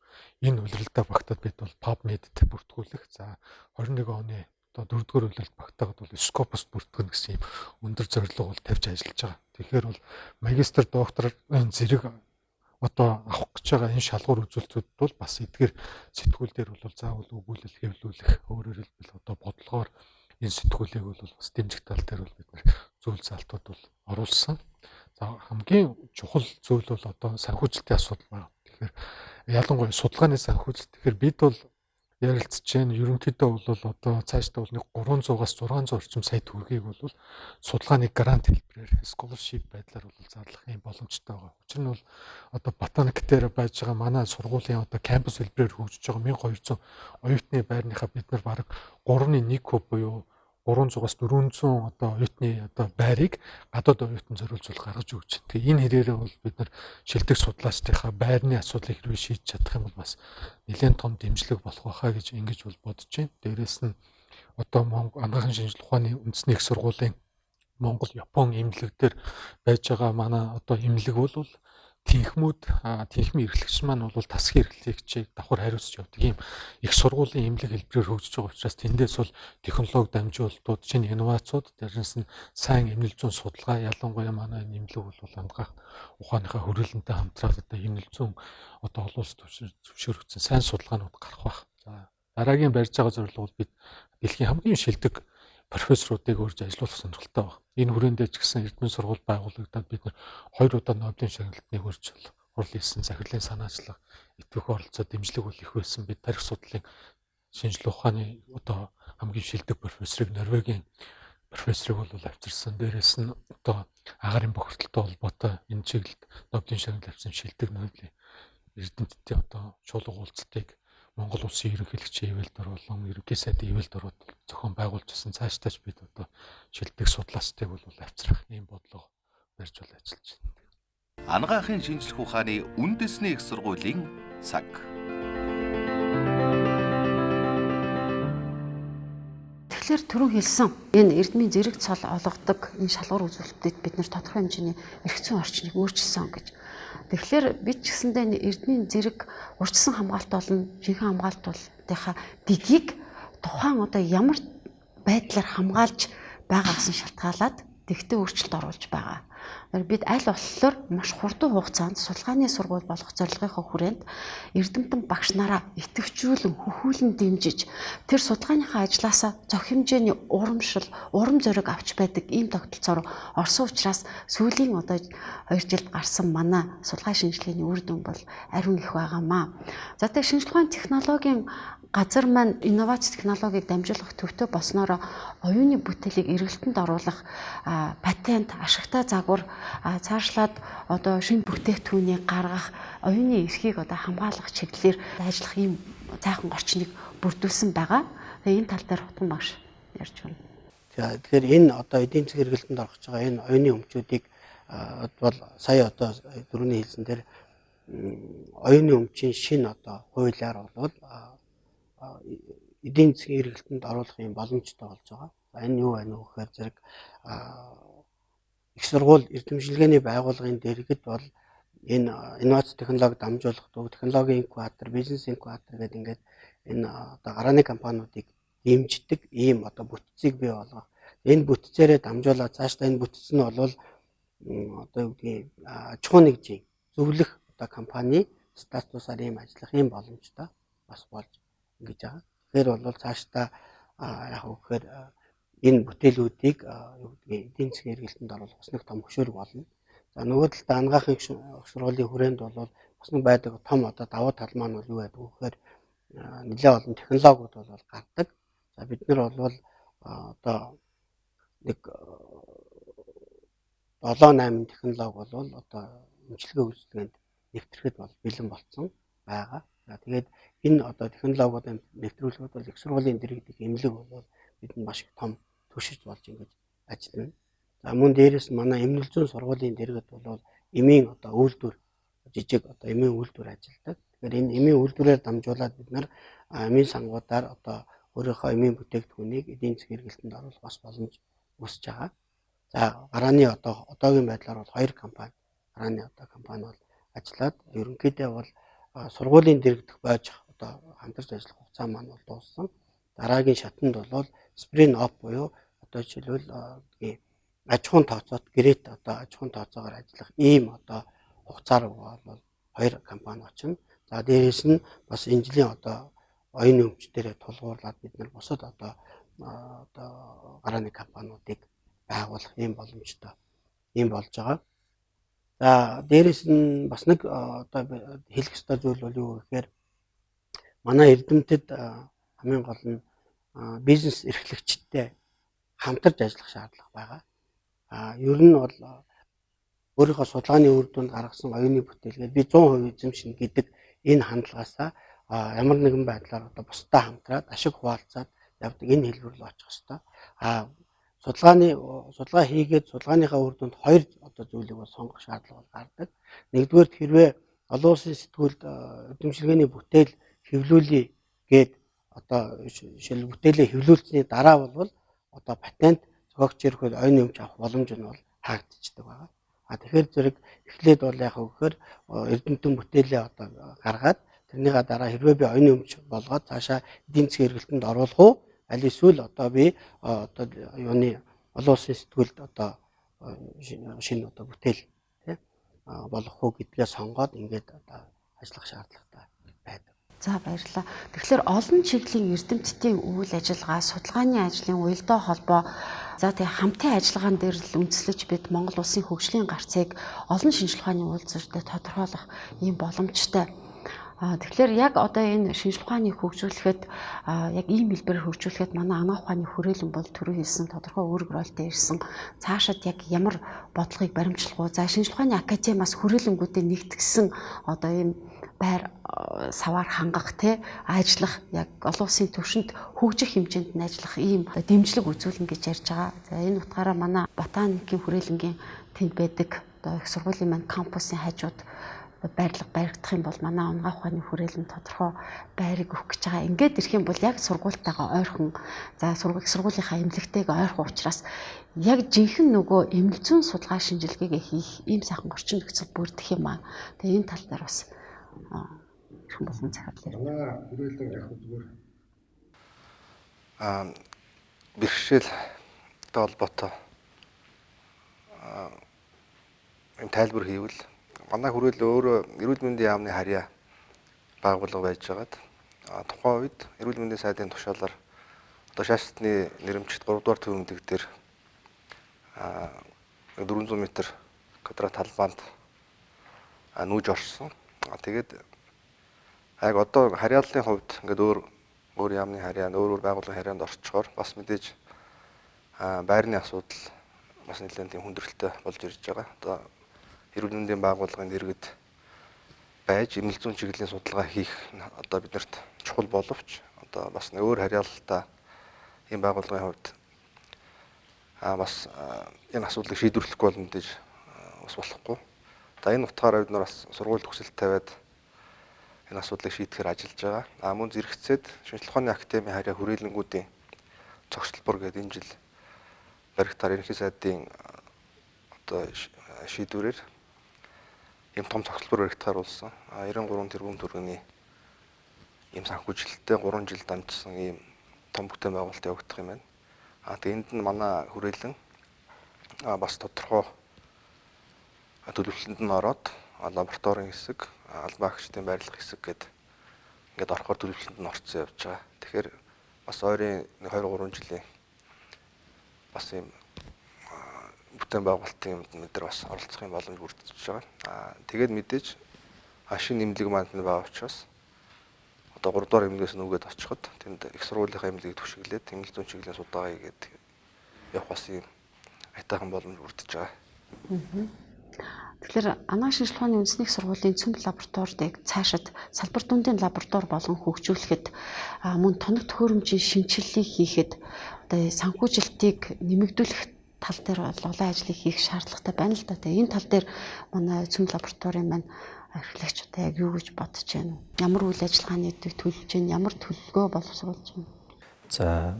энэ улиралдаа багтаад бид бол PubMed-д бүртгүүлэх. За 21 оны одоо дөрөвдүгээр улиралд багтаагаад бол Scopus бүртгэнэ гэсэн ийм өндөр зорилго бол тавьж ажиллаж байгаа. Тэгэхээр бол магистр, докторын зэрэг одоо авах гэж байгаа энэ шалгуур үзүүлэлтүүд бол бас эдгээр сэтгүүл дээр бол заавал өгүүлэл хэвлүүлэх, өөрөөр хэлбэл одоо бодлогоор энэ сэтгүүлийг бол бас дэмжих тал дээр бол бид нэр зүйл залтууд бол оруулсан. За хамгийн чухал зүйл бол одоо санхүүжилтийн асуудал байна. Тэгэхээр ялангуяа судалгааны санхүүжилт. Тэгэхээр бид бол ярилцж байна. Ерөнхийдөө бол одоо цаашдаа бол нэг 300-аас 600 орчим сая төгрөгийг бол судалгааны грант хэлбэрээр scholarship байдлаар бол зарлах юм боломжтой байгаа. Учир нь бол одоо ботаник дээр байж байгаа манай сургуулийн одоо кампус хэлбэрээр хөгжиж байгаа 1200 оюутны байрныхаа бид нар бараг 3.1 куб буюу 300-аас 400 одоо оюутны одоо байрыг гадаад оюутан зориулж бол гаргаж өгч байна. Тэгээ энэ хэрээрээ бол бид нар шилдэг судлаачдынхаа байрны асуудлыг хэрвээ шийдэж чадах юм бол бас нэлээд том дэмжлэг болох байхаа гэж ингэж бол бодож байна. Дээрээс нь одоо Монгол анагаахын шинжилгээ ухааны үндэсний их сургуулийн Монгол Япон эмнэлэг дээр байж байгаа манай одоо эмнэлэг бол тэнхмүүд тэнхмийн эрхлэгч маань бол тасгийн эрхлэгчийг давхар хариуцж явдаг ийм их сургуулийн эмнэлэг хэлбэрээр хөгжиж байгаа учраас тэндээс бол технологи дамжуулалтууд, шинэ инновацууд, дээрээс нь сайн эмнэлэг зүйн судалгаа, ялангуяа манай энэ эмнэлэг бол анагаах ухааныхаа хүрээлэнтэй хамтраад одоо эмнэлэг зүйн одоо олон улс зөвшөөрөгдсөн сайн судалгаанууд гарах байх. За дараагийн барьж байгаа зорилго бол бид дэлхийн хамгийн шилдэг профессоруудыг урьж ажилуулах сонирхолтой байна. Энэ хүрээндээ ч гэсэн эрдмийн сургууль байгуулагдаад бид нар 2 удаа Нобелийн шагналтыг өрж хурал хийсэн, захирлын санаачлага, итгэх оролцоо, дэмжлэг бол их байсан. Бид тарих судлалын шинжилгээ ухааны одоо хамгийн шилдэг профессорыг Норвегийн профессорыг бол авчирсан. Дээрээс нь одоо агарын бохирдолтой холбоотой энэ чиглэлд Нобелийн шагнал авсан шилдэг Нобелийн эрдэмтдийн одоо чуулга уулзалтыг Монгол улсын ерөнхийлөгчийн ивэлд оруулан, ерөнхий сайдын ивэлд оруулан зохион байгуулж ирсэн. Цаашдаа ч бид одоо шилдэг судлаачдыг бол авчрах ийм бодлого барьж бол ажиллаж байна. Анагаахын шинжлэх ухааны үндэсний их сургуулийн цаг. Тэгэхээр түрүүн хэлсэн энэ эрдмийн зэрэг цол олгодог энэ шалгуур үзүүлэлтэд бид нэр тодорхой хэмжээний эрх зүйн орчныг өөрчилсөн гэж. Тэгэхээр бид ч гэсэндээ энэ эрдмийн зэрэг урьдчилан хамгаалалт болон жинхэнэ хамгаалтынхаа дэгийг тухайн одоо ямар байдлаар хамгаалж байгаагаас нь шалтгаалаад тэгтээ өөрчлөлт оруулж байгаа. Бид аль болохоор маш хурдан хугацаанд судалгааны сургууль болох зорилгынхоо хүрээнд эрдэмтэн багш нараа идэвхжүүлэн хөхүүлэн дэмжиж тэр судалгааныхаа ажлаасаа зох хэмжээний урамшил, урам зориг авч байдаг ийм тогтолцоор орсон учраас сүүлийн одоо 2 жилд гарсан манай судалгаа шинжилгээний үр дүн бол ариун их байгаамаа. За тэгээ шинжилгээ ухааны технологийн газар маань инновац технологиг дамжуулах төвтэй болсноороо оюуны бүтээлийг эргэлтэнд оруулах патент, ашигтай загвар цаашлаад одоо шинэ бүтээгдэхүүнийг гаргах, оюуны эрхийг одоо хамгаалах чиглэлээр ажиллах ийм цайхан орчныг бүрдүүлсэн байгаа. Тэгээ энэ тал дээр Хутган багш ярьж байна. За тэгэхээр энэ одоо эдийн засгийн эргэлтэнд орох гэж байгаа энэ оюуны өмчүүдийг бол сая одоо дөрөвний хэлсэн дээр оюуны өмчийн шинэ одоо хуулиар бол эдийн засгийн эргэлтэнд оруулах юм боломжтой болж байгаа. За энэ юу байна вэ гэхээр зэрэг их сургууль эрдэм шинжилгээний байгууллагын дэргэд бол энэ инновац технологи дамжуулах төв, технологийн инкубатор, бизнес инкубатор гэдэг ингээд энэ одоо гарааны компаниудыг дэмждэг ийм одоо бүтцийг бий болгох. Энэ бүтцээрээ дамжуулаад цаашдаа энэ бүтц нь бол одоо юу гэдгийг аж ахуйн нэгжийн зөвлөх одоо компани статусаар ийм ажиллах ийм боломжтой бас болж ингэж байгаа. Тэгэхээр бол цаашдаа яг уу гэхээр энэ бүтээлүүдийг юу гэдгийг эдийн засгийн эргэлтэнд оруулах бас нэг том хөшөөрөг болно. За нөгөө талдаа анагаахын их сургуулийн хүрээнд бол бас нэг байдаг том одоо давуу тал маань бол юу байдаг вэ гэхээр нэлээд олон технологиуд бол гардаг. За бид нар бол одоо нэг 7 8 технологи бол одоо эмчилгээ үйлчилгээнд нэвтрэхэд бол бэлэн болцсон байгаа. За тэгээд энэ одоо технологиудын нэвтрүүлгүүд бол их сургуулийн дэргэдэх эмнэлэг бол бидэнд маш их том түшиж болж ингэж ажиллана. За мөн дээрэс нь манай эмнэл зүйн сургуулийн дэргэд бол эмийн одоо үйлдвэр жижиг одоо эмийн үйлдвэр ажилладаг. Тэгэхээр энэ эмийн үйлдвэрээр дамжуулаад бид нар эмийн сангуудаар одоо өөрийнхөө эмийн бүтээгдэхүүнийг эдийн засгийн хэрэглэлтэнд оруулах бас боломж үүсэж байгаа. За гарааны одоо одоогийн байдлаар бол 2 компани гарааны одоо компани бол ажиллаад ерөнхийдөө бол сургуулийн дэргэдэх бойжих одоо хамтарч ажиллах хугацаа маань бол дууссан. Дараагийн шатанд бол сприн оп буюу одоо жишээлбэл аж ахуйн тооцоот гэрээт одоо аж ахуйн тооцоогоор ажиллах ийм одоо хугацаар бол 2 компани очино. За дээрээс нь бас энэ жилийн одоо оюуны өмч дээрээ тулгуурлаад бид нар бусад одоо гарааны компаниудыг байгуулах ийм боломжтой ийм болж байгаа. За дээрээс нь бас нэг одоо хэлэх ёстой зүйл бол юу гэхээр манай эрдэмтэд хамгийн гол нь бизнес эрхлэгчтэй хамтарч ажиллах шаардлага байгаа. Ер нь бол өөрийнхөө судалгааны үр дүнд гаргасан оюуны бүтээлгээд би 100% эзэмшинэ гэдэг энэ хандлагаасаа ямар нэгэн байдлаар одоо бусдаа хамтраад ашиг хуваалцаад явдаг энэ хэлбэр рүү очих ёстой. Судалгаа хийгээд судалгааныхаа үр дүнд хоёр одоо зүйлийг бол сонгох шаардлага бол гардаг. Нэгдүгээр хэрвээ олон улсын сэтгүүлд эрдэмшилгээний бүтээл хэвлүүлье гээд одоо жишээл бүтээлээ хэвлүүлсэний дараа бол одоо патент зохиогч ирэхэд оюуны өмч авах боломж нь бол хаагдчихдаг байгаа. Тэгэхээр зэрэг эхлээд бол яг гэхээр эрдэмтэн бүтээлээ одоо гаргаад тэрнийхээ дараа хэрвээ би оюуны өмч болгоод цаашаа эдийн засгийн хэрэглэлтэнд оруулах уу аль эсвэл одоо би одоо юуны олон улсын сэтгүүлд одоо шинэ одоо бүтээл тий болгох уу гэдгээ сонгоод ингээд одоо ажиллах шаардлагатай байдаг. За баярлалаа. Тэгэхээр олон чиглэлийн эрдэмтдийн үйл ажиллагаа, судалгааны ажлын уялдаа холбоо, за тэгээ хамтын ажиллагаан дээр л үндэслэж бид Монгол улсын хөгжлийн гарцыг олон шинжлэх ухааны үйлдвэртэй тодорхойлох ийм боломжтой. Тэгэхээр яг одоо энэ шинжлэх ухааны хөгжүүлэхэд яг ийм хэлбэрээр хөгжүүлэхэд манай анагаах ухааны хүрээлэн бол түрүү хэлсэн тодорхой үүрэг ролтой ирсэн. Цаашид яг ямар бодлогыг баримтлах уу? За шинжлэх ухааны академиас хүрээлэнгүүдээ нэгтгсэн одоо ийм байр саваар хангах те ажиллах яг олон улсын түвшинд хөгжих хэмжээнд нь ажиллах ийм дэмжлэг үзүүлнэ гэж ярьж байгаа. За энэ утгаараа манай ботаникийн хүрээлэнгийн тэнд байдаг одоо их сургуулийн маань кампусын хажууд байрлал баригдах юм бол манай анагаах ухааны хүрээлэн тодорхой байрыг өгөх гэж байгаа. Ингээд ирэх юм бол яг сургуультайгаа ойрхон, за их сургуулийнхаа эмнэлэгтэйгээ ойрхон учраас яг жинхэнэ нөгөө эмнэл зүйн судалгаа шинжилгээгээ хийх ийм сайхан орчин нөхцөл бүрдэх юм аа. Тэгээ энэ тал дээр бас эрхэм болгон захирлаа. Манай хүрээлэн яг зүгээр бэрхшээлтэй холбоотой юм тайлбар хийвэл манай хүрээлэн өөрөө эрүүл мэндийн яамны харьяа байгууллага байж байгаад тухайн үед эрүүл мэндийн сайдын тушаалаар одоо шаашны нэрэмжит 3 дугаар төв эмнэлэг дээр 400 м квадрат талбайд нүүж орсон. Тэгээд яг одоо харьяаллын хувьд ингээд өөр яамны харьяанд, өөр байгууллагын харьяанд орчхоор бас мэдээж байрны асуудал бас нэлээд тийм хүндрэлтэй болж ирж байгаа. Одоо эрүүл мэндийн байгууллагын дэргэд байж эмнэл зүйн чиглэлийн судалгаа хийх одоо биднэрт чухал боловч одоо бас нэг өөр харьяалалтай ийм байгууллагын хувьд бас энэ асуудлыг шийдвэрлэхгүй бол мэдээж бас болохгүй. За энэ утгаараа бид нар бас сургууль төгсөлт тавиад энэ асуудлыг шийдэхээр ажиллаж байгаа. Мөн зэрэгцээд шинжлэх ухааны академийн харьяа хүрээлэнгүүдийн цогцлбор гэдэг энэ жил баригдахаар ерөнхий сайдын одоо шийдвэрээр ийм том цогцлбор баригдахаар болсон. 93 тэрбум төгрөгийн ийм санхүүжилттэй 3 жил дамжсан ийм том бүтээн байгуулалт явагдах юм байна. Тэгээ энд нь манай хүрээлэн бас тодорхой төлөвлөлтөнд нь ороод лабораторийн хэсэг, албан агчдын байрлах хэсэг гээд ингээд орохоор төлөвлөлтөнд нь орцсон явж байгаа. Тэгэхээр бас ойрын 2-3 жилийн бас ийм бүтээн байгуулалтын юмд бид нар бас оролцох юм боломж бүрдэж байгаа. Тэгээд мэдээж шинэ эмнэлэг маань тэнд байгаа учраас одоо 3 дугаар эмнэлгээс нүгээд очиход тэнд их сургуулийнхаа эмнэлгийг түшиглээд эмнэл зүйн чиглэлийн судалгаа хийгээд явах бас ийм аятайхан боломж бүрдэж байгаа. Тэгэхээр анагаах шинжилгээ ухааны үндэсний их сургуулийн цөм лабораторид яг цаашид салбар дундын лаборатори болгон хөгжүүлэхэд мөн тоног төхөөрөмжийн шинэчлэлийг хийхэд одоо санхүүжилтийг нэмэгдүүлэх тал дээр бол олон ажлыг хийх шаардлагатай байна л да. Тэгээ энэ тал дээр манай цөм лабораторийн маань эрхлэгч одоо яг юу гэж бодож байна вэ? Ямар үйл ажиллагааны төлөвлөж байна? Ямар төлөвлөгөө боловсруулж байна? За,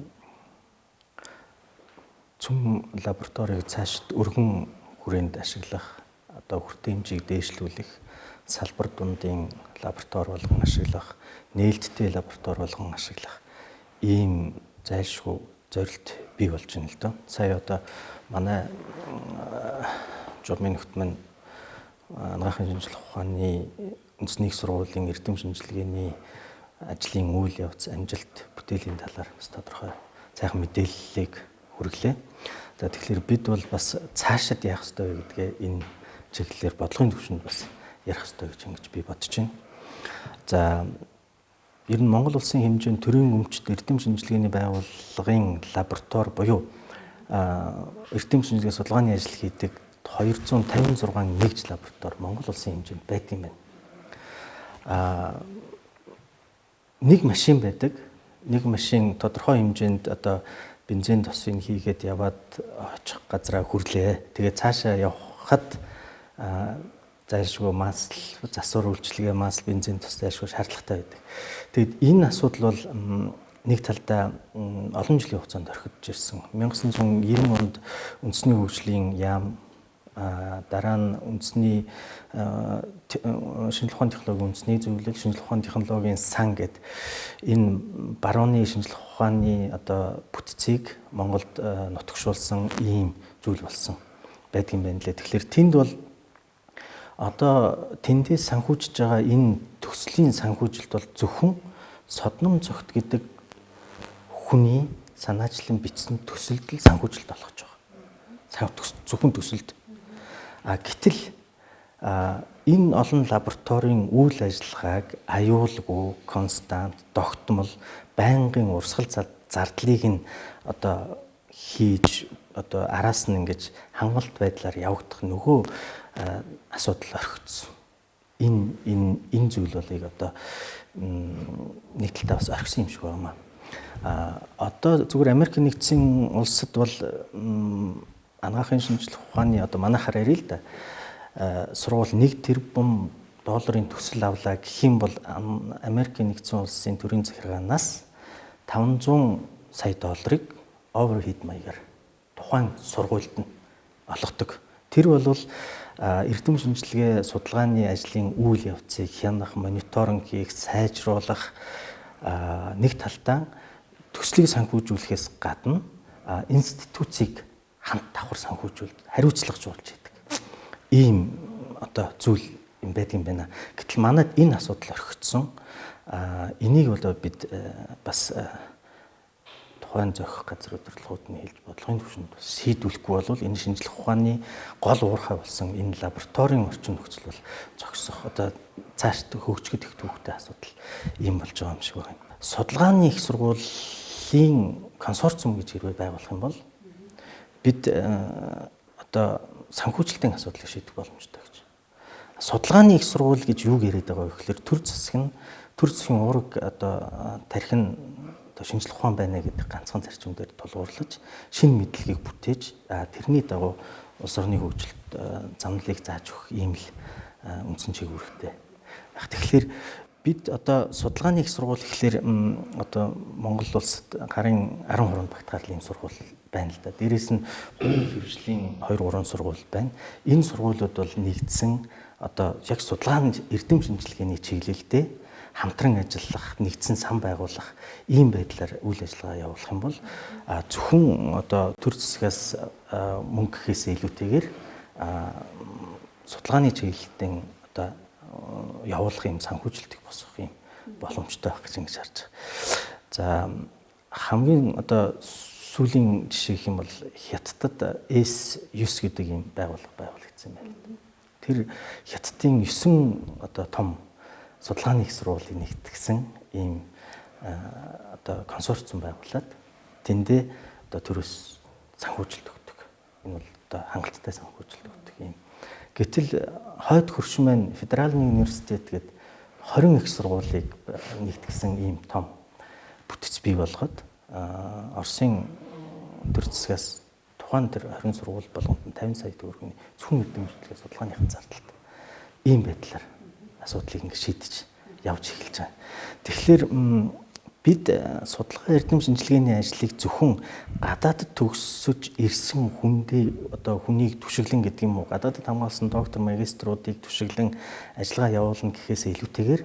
цөм лабораторийг цаашид өргөн хүрээнд ашиглах, одоо хүртээмжийг дээшлүүлэх, салбар дундын лаборатори болгон ашиглах, нээлттэй лаборатори болгон ашиглах ийм зайлшгүй зорилт бий болж байна л доо. Сая одоо манай журмын нөхд маань анагаахын шинжилгээ ухааны үндэсний их сургуулийн эрдэм шинжилгээний ажлын үйл явц, амжилт, бүтээлийн талаар бас тодорхой сайхан мэдээллийг хүргэлээ. За, тэгэхээр бид бол бас цаашид яах ёстой вэ гэдгээ энэ чиглэлээр бодлогын түвшинд бас ярих ёстой гэж ингэж би бодож байна. За, ер нь Монгол улсын хэмжээнд төрийн өмчт эрдэм шинжилгээний байгууллагын лаборатори буюу эрдэм шинжилгээ судалгааны ажил хийдэг 256 нэгж лаборатори Монгол улсын хэмжээнд байдаг юм байна. Нэг машин байдаг. Нэг машин тодорхой хэмжээнд одоо бензин тосыг хийгээд яваад очих газраа хүрлээ. Тэгээ цаашаа явхад зайлшгүй масл, засвар үйлчилгээ, масл, бензин тос зайлшгүй шаардлагатай байдаг. Тэгэд энэ асуудал бол нэг талдаа олон жилийн хугацаанд орхигдож ирсэн. 1990 онд үндэсний хөгжлийн яам, дараа нь үндэсний шинжилгээ ухааны технологийн үндэсний зөвлөл, шинжилгээ ухааны технологийн сан гэд энэ барууны шинжилгээ ухааны одоо бүтцийг Монголд нутагшуулсан ийм зүйл болсон байдаг юм байна лээ. Тэгэхээр тэнд бол одоо тэндээс санхүүжиж байгаа энэ төслийн санхүүжилт бол зөвхөн Содном цогт гэдэг хүний санаачлан бичсэн төсөлд л санхүүжилт болгож байгаа. Зөвхөн төсөлд. Гэтэл энэ олон лабораторийн үйл ажиллагааг аюулгүй, констант, тогтмол, байнгын урсгал зардлыг нь одоо хийж одоо араас нь ингэж хангалт байдлаар явагдах нөгөө асуудал орхигдсон. Энэ зүйл болыг одоо нэг талдаа бас орхисон юм шиг байна. Одоо зүгээр Америк нэгдсэн улсад бол анагаахын шинжлэх ухааны одоо манайхаар ярил л да. Сургууль 1 тэрбум долларын төсөл авлаа гэх юм бол Америк нэгдсэн улсын төрийн захиргаанаас 500 сая долларыг overhead маягаар тухайн сургуульд нь олгодог. Тэр бол эрдэм шинжилгээ судалгааны ажлын үйл явцыг хянах, мониторинг хийх, сайжруулах нэг талдаа төслийг санхүүжүүлэхээс гадна институцийг хамт давхар санхүүжүүлж хариуцлага жуулж идэг. Ийм одоо зүйл юм байдаг юм байна. Гэтэл манайд энэ асуудал орхигдсон. Энийг бол бид бас тухайн зохих газар удирдлагууд нь хэлж бодлогын түвшинд шийдвүлэхгүй бол энэ шинжлэх ухааны гол уурхай болсон энэ лабораторийн орчин нөхцөл бол зогсох одоо цаашд хөгжихэд их төвхтэй асуудал ийм болж байгаа юм шиг байна. Судалгааны их сургуулийн консорциум гэж хэрвээ байгуулах юм бол бид одоо санхүүжилтийн асуудлыг шийдэх боломжтой гэж. Судалгааны их сургууль гэж юуг яриад байгаа вэ гэхээр төр засаг нь төр засгийн уураг одоо тархин шинжлэх ухаан байна гэдэг ганцхан зарчим дээр тулгуурлаж шинэ мэдлэгийг бүтээж тэрний дагуу улс орны хөгжилт замналыг зааж өгөх ийм л үндсэн чиг үүрэгтэй. Тэгэхээр бид одоо судалгааны их сургууль гэхлээр одоо Монгол улсад гарын 13 багтгаал ийм сургууль байна л да. Дээрээс нь хувийн хвшлийн 2 3 сургууль байна. Энэ сургуулиуд бол нэгдсэн одоо яг судалгааны эрдэм шинжилгээний чиглэлдээ хамтран ажиллах, нэгдсэн сан байгуулах ийм байдлаар үйл ажиллагаа явуулах юм бол зөвхөн одоо төр засгаас мөнгө гэхээс илүүтэйгээр судалгааны чиглэлтэн одоо явуулах юм санхүүжилтийг босгох юм боломжтой байх гэж ингэж харж байгаа. За хамгийн одоо сүүлийн жишээ гэх юм бол Хятадд S9 гэдэг юм байгууллага байгуулагдсан байна. Тэр Хятадын 9 одоо том судалгааны их сургуулийг нэгтгэсэн ийм одоо консорциум байгуулад тэндээ одоо төрөөс санхүүжилт өгдөг. Энэ бол одоо хангалттай санхүүжилт өгдөг ийм Гэтэл хойд хөрш маань Федеральны университет гээд 20 их сургуулийг нэгтгэсэн ийм том бүтэц бий болгоод Оросын төр засгаас тухайн тэр 20 сургууль болгонд нь 50 сая төгрөгийн зөвхөн эрдэм шинжилгээ судалгааныхын зардалт ийм байдлаар асуудлыг ингэ шийдэж явж эхэлж байгаа. Тэгэхээр бид судалгаа эрдэм шинжилгээний ажлыг зөвхөн гадаадд төгсөж ирсэн хүндээ одоо хүнийг түшиглэн гэдэг юм уу, гадаадд хамгаалсан доктор магиструудыг түшиглэн ажиллагаа явуулна гэхээс илүүтэйгээр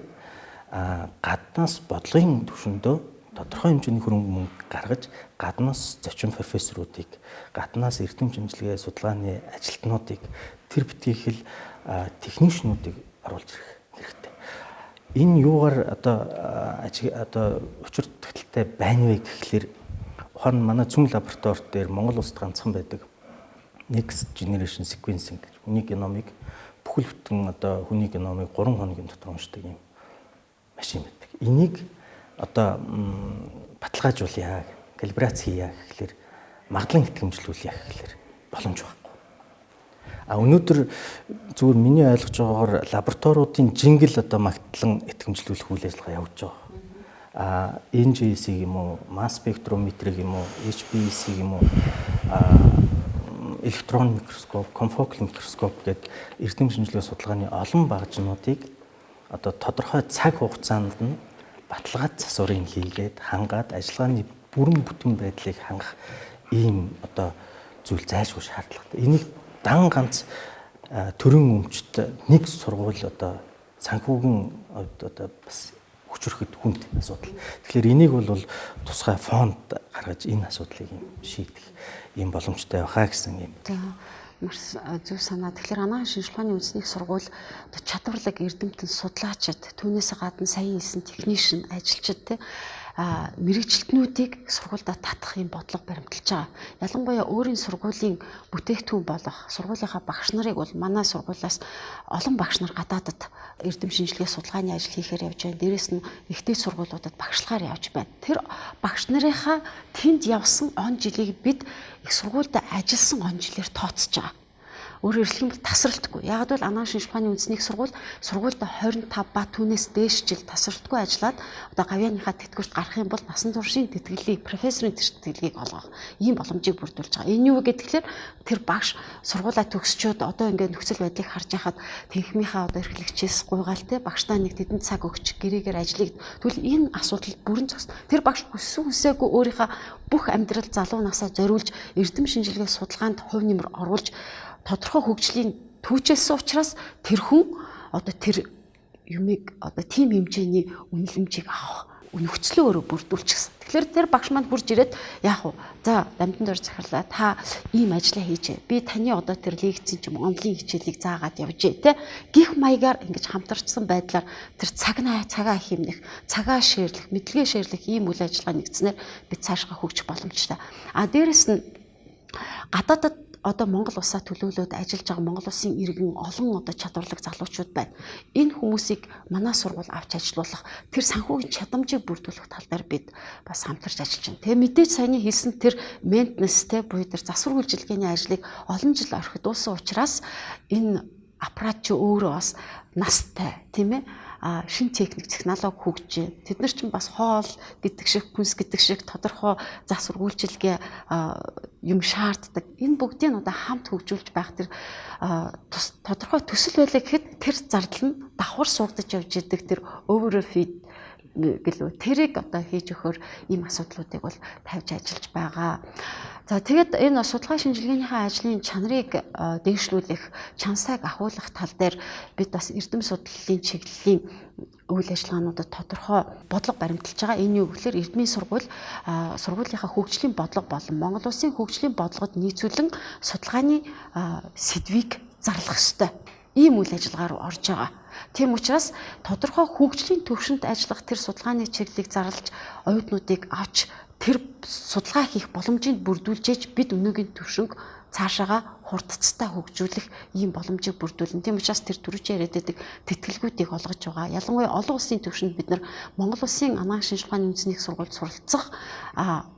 гаднаас бодлогын түвшиндөө тодорхой хэмжээний хөрөнгө мөнгө гаргаж гаднаас зочин профессоруудыг, гаднаас эрдэм шинжилгээ судалгааны ажилтнуудыг, тэр битгийхэл техничнүүдийг оруулж ирэх хэрэгтэй. Энэ юугаар одоо учир тогтолтой байна вэ гэхлээр ухаан манай цөм лаборатори дээр Монгол улсад ганцхан байдаг Next Generation Sequencing гэж хүний геномыг бүхэл бүтэн одоо хүний геномыг 3 хоногийн дотор уншдаг юм машин байдаг. Энийг одоо баталгаажуулъя, калибрац хийя гэхлээр магадлан итгэмжлүүлье гэхлээр боломж байхгүй. А өнөөдөр зүгээр миний ойлгож байгаагаар лабораториудын жингэл одоо магтлан итгэмжлүүлэх үйл ажиллагаа явж байгаа. А NGS-ийг юм уу, масс спектрометрийг юм уу, HPC-г юм уу, электрон микроскоп, конфокал микроскоп гэдэг эрдэм шинжилгээ судалгааны олон багжнуудыг одоо тодорхой цаг хугацаанд нь баталгаад засварыг хийгээд хангаад ажиллагааны бүрэн бүтэн байдлыг хангах ийм одоо зүйл зайлшгүй шаардлагатай. Энийг дан ганц төрийн өмчт нэг сургууль одоо санхүүгийн одоо бас хүчрэхэд хүнд асуудал. Тэгэхээр энийг бол тусгай фонд гаргаж энэ асуудлыг юм шийдэх ийм боломжтой байхаа гэсэн юм. За маш зөв санаа. Тэгэхээр анагаахын шинжилгээ ухааны үндэсний их сургууль одоо чадварлаг эрдэмтэн судлаачид, түүнээс гадна саяын хэлсэн технишн, ажилчид те мэрэгжилтнүүдийг сургуульдаа татах юм бодлого баримталж байгаа. Ялангуяа өөрийн сургуулийн бүтээгдэхүүн болох сургуулийнхаа багш нарыг бол манай сургуулиас олон багш нар гадаадад эрдэм шинжилгээ судалгааны ажил хийхээр явж байна. Дээрээс нь ихтэй сургуулиудад багшлахаар явж байна. Тэр багш нарынхаа тэнд явсан он жилийг бид их сургуульд ажилласан он жилээр тооцож байгаа. Өөрөөр хэлэх юм бол тасралтгүй. Яг бол анагаахын шинжилгээ ухааны үндэсний их сургууль сургуульд 25 ба түүнээс дээш жил тасралтгүй ажиллаад одоо гавьяаныхаа тэтгэврт гарах юм бол насан туршийн тэтгэлгийг, профессорын тэтгэлгийг олгох ийм боломжийг бүрдүүлж байгаа. Энэ юу гэхээр тэр багш сургуулаа төгсчөөд одоо ингээд нөхцөл байдлыг харж байхад тэнхмийнхаа одоо эрхлэгчээс гуйгаал те багштаа нэг тэдэн цаг өгч гэрээгээр ажлыг тэгвэл энэ асуудал бүрэн зогсно. Тэр багш хүссэн хүсээгүй өөрийнхөө бүх амьдрал залуу насаа зориулж эрдэм шинжилгээ судалгаанд хувь нэмэр оруулж тодорхой хөгжлийн түүчэлсэн учраас тэр хүн одоо тэр юмыг одоо тийм хэмжээний үнэлэмжийг авах нөхцлөө өөрөө бүрдүүлчихсэн. Тэгэхээр тэр багш маань хурж ирээд яах вэ? За дамтан дор захирлаа. Та ийм ажиллаа хийжээ. Би таны одоо тэр лекцийн ч юм онлайн хичээлийг заагаад явжээ тэ. Гих маягаар ингэж хамтарчсан байдлаар тэр цагаа хэмнэх, цагаа шеэрлэх, мэдлэгээ шеэрлэх ийм үйл ажиллагаа нэгдснээр бид цаашгаа хөгжих боломжтой. А дээрэс нь гадаадад одоо Монгол улсаа төлөөлөөд ажиллаж байгаа Монгол улсын иргэн олон одоо чадварлаг залуучууд байна. Энэ хүмүүсийг манай сургууль авч ажилуулах, тэр санхүүгийн чадамжийг бүрдүүлэх тал дээр бид бас хамтарч ажиллаж байна. Тэгээ мэдээж саяны хэлсэн тэр maintenance те буюу тэр засвар үйлчилгээний ажлыг олон жил орхидуулсан учраас энэ аппарат чи өөрөө бас настай тийм ээ шин техник технологи хөгжиж байна. Тэд нар чинь бас хоол гэдэг шиг, хүнс гэдэг шиг тодорхой засвар үйлчилгээ юм шаарддаг. Энэ бүгдийг нь одоо хамт хөгжүүлж байх тэр тодорхой төсөл байлаа гэхэд тэр зардал нь давхар суугдаж явж идэг тэр overfeed гэлүү тэрийг одоо хийж өгөхөр ийм асуудлуудыг бол тавьж ажиллаж байгаа. За тэгэд энэ судалгаа шинжилгээнийхээ ажлын чанарыг дээшлүүлэх, чансайг ахиулах тал дээр бид бас эрдэм судлалын чиглэлийн үйл ажиллагаануудад тодорхой бодлого баримталж байгаа. Энэ юу гэхээр эрдмийн сургууль сургуулийнхаа хөгжлийн бодлого болон Монгол улсын хөгжлийн бодлогод нийцүүлэн судалгааны сэдвийг зарлах ёстой. Ийм үйл ажиллагаа руу орж байгаа. Тийм учраас тодорхой хөгжлийн төвшөнд ажиллах тэр судалгааны чиглэлийг зарлж оюутнуудыг авч тэр судалгаа хийх боломжийг бүрдүүлжээж бид өнөөгийн төвшөнг цаашаага хурдцтай хөгжүүлэх ийм боломжийг бүрдүүлнэ. Тийм учраас тэр түрүүчийн яриад байдаг тэтгэлгүүдийг олгож байгаа. Ялангуяа олон улсын төвшөнд бид нар Монгол улсын анагаахын шинжилгээ ухааны үндэсний их сургуульд суралцах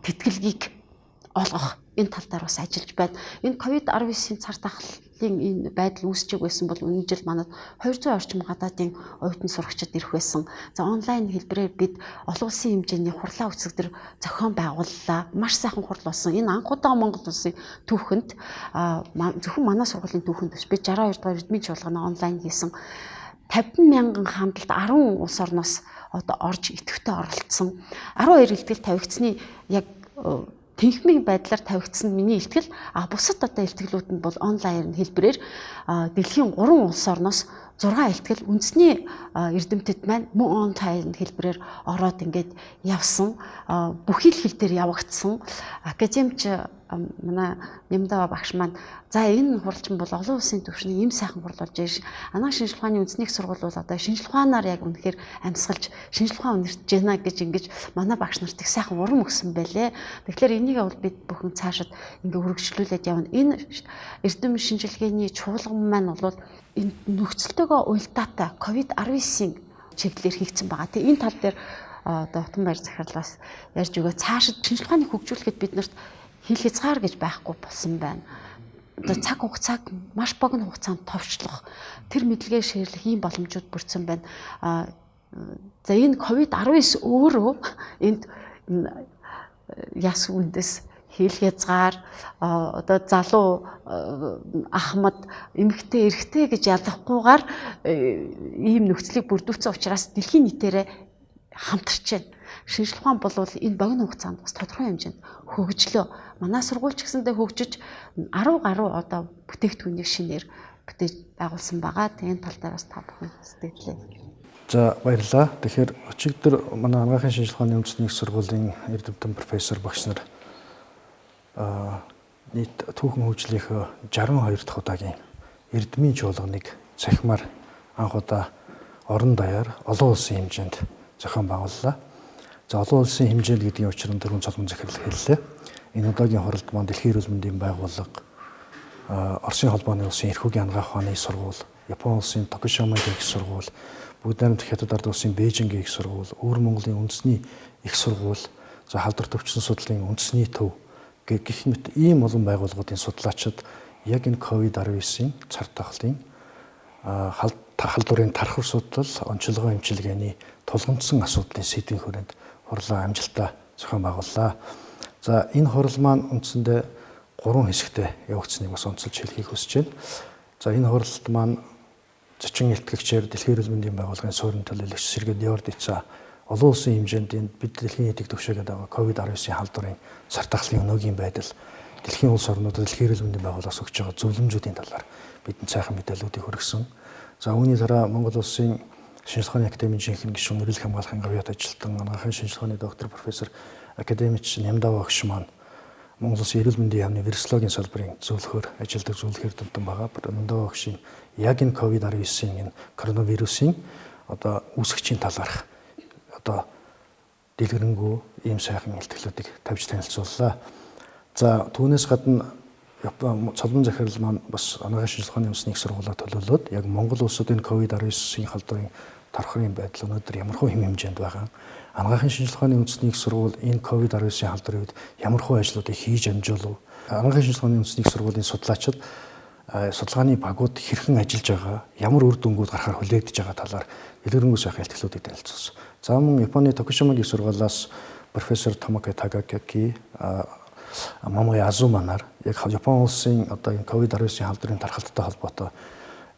тэтгэлгийг олгох энэ тал дээр бас ажиллаж байна. Энэ COVID-19-ийн цар тахлын энэ байдал үүсчиг байсан бол өмнө жил манад 200 орчим гадаадын оюутан сурагчид ирэх байсан. За онлайн хэлбэрээр бид олон улсын хэмжээний хурлаа өсгөдөр зохион байгууллаа. Маш сайхан хурал болсон. Энэ анх удаа Монгол улсын түүхэнд зөвхөн манай сургуулийн түүхэнд биш, бид 62 дугаар эрдмийн чуулганы онлайн хийсэн 50 мянган хандлт 10 улс орноос одоо орж идэвхтэй оролцсон. 12 илтгэл тавигдсны яг тэнхмийн байдлаар тавигдсан миний илтгэл, а бусад одоо илтгэлүүд нь бол онлайн хэлбэрээр дэлхийн 3 улс орноос 6 илтгэл үндэсний эрдэмтэд маань мөн онлайн хэлбэрээр ороод ингээд явсан, бүхий л хэл дээр явагдсан. Академич манай Нямдава багш маань за энэ хуралчин бол олон улсын түвшний ийм сайхан хурал болж байна. Анагаах шинжилгээ ухааны үндэсний их сургууль бол одоо шинжилгээ ухаанаар яг үнэхээр амьсгалж шинжилгээ ухаан үнэртэж байна гэж ингэж манай багш нарт их сайхан урам өгсөн байлээ. Тэгэхээр энийг бол бид бүхэн цаашид ингээ үргэлжлүүлээд явна. Энэ эрдэм шинжилгээний чуулган маань бол энэ нөхцөлтэйгөө уялдаатай COVID-19-ийн чиглэлээр хийгдсэн байгаа. Тэгээ энэ тал дээр одоо Отонбаяр захирлаас ярьж өгөө. Цаашид шинжилгээ ухааныг хөгжүүлэхэд бид нарт хил хязгаар гэж байхгүй болсон байна. Одоо цаг хугацааг маш богино хугацаанд товчлох, тэр мэдлэгээ шеэрлэх ийм боломжууд бүрдсэн байна. За энэ COVID-19 өөрөө энд яс үндэс хил хязгаар одоо залуу ахмад эмэгтэй эрэгтэй гэж ялгахгүйгээр ийм нөхцөлийг бүрдүүлсэн учраас дэлхийн нийтээрээ хамтарч байна. Шинжилгээ ухаан бол энэ богино хугацаанд бас тодорхой хэмжээнд хөгжлөө. Манай сургууль ч гэсэндээ хөгжиж 10 гаруй одоо бүтээгдэхүүнийг шинээр бүтээж байгуулсан байгаа. Энэ тал дээр бас та бүхэн сэтгэлээ. За баярлалаа. Тэгэхээр өчигдөр манай анагаахын шинжилгээ ухааны үндэсний их сургуулийн эрдэмтэн профессор багш нар нийт түүхэн хөгжлийнхөө 62 дахь удаагийн эрдмийн чуулганыг цахимаар анх удаа орон даяар олон улсын хэмжээнд зохион байгууллаа. За олон улсын хэмжээнд гэдгийн учир нь дөрвөн цолмон захирал хэллээ. Энэ удаагийн хуралд маань Дэлхийн эрүүл мэндийн байгууллага, Оросын холбооны улсын эрхүүгийн анагаах ухааны сургууль, Япон улсын Токушимагийн их сургууль, Бүгд найрамдах Хятад ард улсын Бээжингийн их сургууль, Өвөр Монголын үндэсний их сургууль, за халдвар төвчсөн судлалын үндэсний төв гэх мэт ийм олон байгууллагуудын судлаачид яг энэ COVID-19-ийн цар тахлын халдварын тархвар судлал, онцлогоо эмчилгээний тулгамдсан асуудлын сэдвийн хүрээнд хурлаа амжилттай зохион байгууллаа. За энэ хурал маань үндсэндээ 3 хэсэгтээ явагдсныг бас онцолж хэлхийг хүсэж байна. За энэ хуралд маань зочин илтгэгчээр Дэлхийн эрүүл мэндийн байгууллагын суурин төлөөлөгч Сэргээ Диордица олон улсын хэмжээнд энэ бид дэлхийн нийтийг төвшөөгээд байгаа COVID-19-ийн халдварын цар тахлын өнөөгийн байдал, дэлхийн улс орнуудад Дэлхийн эрүүл мэндийн байгууллагаас өгч байгаа зөвлөмжүүдийн талаар бидэнд сайхан мэдээллүүдийг хүргэсэн. За үүний дараа Монгол улсын шинжилгээ ухааны академийн жинхэнэ гишүүн, эрүүл хамгаалахын гавьяат ажилтан, анагаахын шинжилгээ ухааны доктор, профессор, академич Нямдава багш маань Монгол улсын эрүүл мэндийн яамны вирусологийн салбарын зөвлөхөөр ажилладаг зөвлөх эрдэмтэн байгаа. Нямдава багшийн яг энэ COVID-19-ийн энэ коронавирусын одоо үүсгчийн талаарх одоо дэлгэрэнгүй ийм сайхан илтгэлүүдийг тавьж танилцууллаа. За түүнээс гадна цолмон захирал маань бас анагаахын шинжилгээ ухааны үндэсний их сургуулиа төлөөлөөд яг Монгол улсад энэ COVID-19-ийн халдварын тархрын байдал өнөөдөр ямар хөө хэмжээнд байгаа. Анагаахын шинжилгээ ухааны үндэсний их сургууль энэ COVID-19-ийн халдварын үед ямар хөө ажлуудыг хийж амжуулав. Анагаахын шинжилгээ ухааны үндэсний их сургуулийн судлаачид судалгааны багууд хэрхэн ажиллаж байгаа, ямар үр дүнгууд гарахаар хүлээгдэж байгаа талаар дэлгэрэнгүй сайхан илтгэлүүдийг танилцуулсан. За мөн Японы Токушимагийн их сургуулиас профессор Томоки Тагаки, Мамай Азуманаар яг Япон улсын одоо энэ COVID-19-ийн халдварын тархалттай холбоотой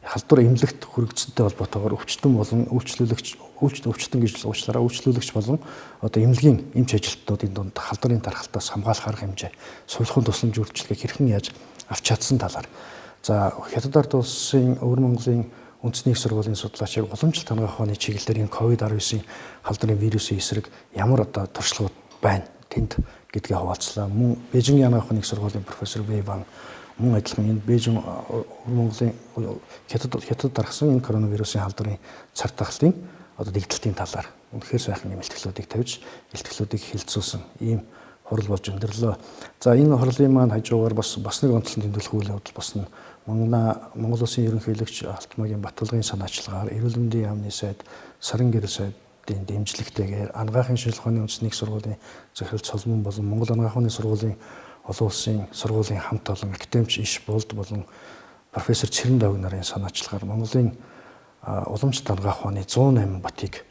халдвар эмнэлэгт хүргэцэнтэй холбоотойгоор өвчтөн болон үйлчлүүлэгч, өвчтөн гэж уучлаарай, үйлчлүүлэгч болон одоо эмнэлгийн эмч ажилтнуудын дунд халдварын тархалтаас хамгаалах арга хэмжээ, сувилахын тусламж үйлчилгээг хэрхэн яаж авч чадсан талаар. За Хятад ард улсын Өвөр Монголын үндэсний их сургуулийн судлаач яг уламжлалт анагаах ухааны чиглэлээр энэ COVID-19-ийн халдварын вирусын эсрэг ямар одоо туршлагууд байна тэнд гэдгээ хуваалцлаа. Мөн Бээжингийн анагаах ухааны их сургуулийн профессор Вэй Ван мөн адилхан энэ Бээжин Өвөр Монголын Хятад даргасан энэ коронавирусын халдварын цар тахлын одоо нэгдэлтийн талаар үнэхээр сайхан юм илтгэлүүдийг тавьж илтгэлүүдийг хилцүүлсэн ийм хурал болж өндөрлөө. За энэ хурлын маань хажуугаар бас нэг онцлон тэмдэглэх үйл явдал болсон. Монгол улсын ерөнхийлөгч Алтмаагийн Баталгын санаачлагаар эрүүл мэндийн яамны сайд Саран гэрэл сайдын дэмжлэгтэйгээр анагаахын шинжилгээ ухааны үндэсний их сургуулийн захирал Цолмон болон Монгол анагаах ухааны сургуулийн олон улсын сургуулийн хамт олон академич иш болд болон профессор Цэрэн Давг нарын санаачлагаар Монголын уламжлалт анагаах ухааны 108 батыг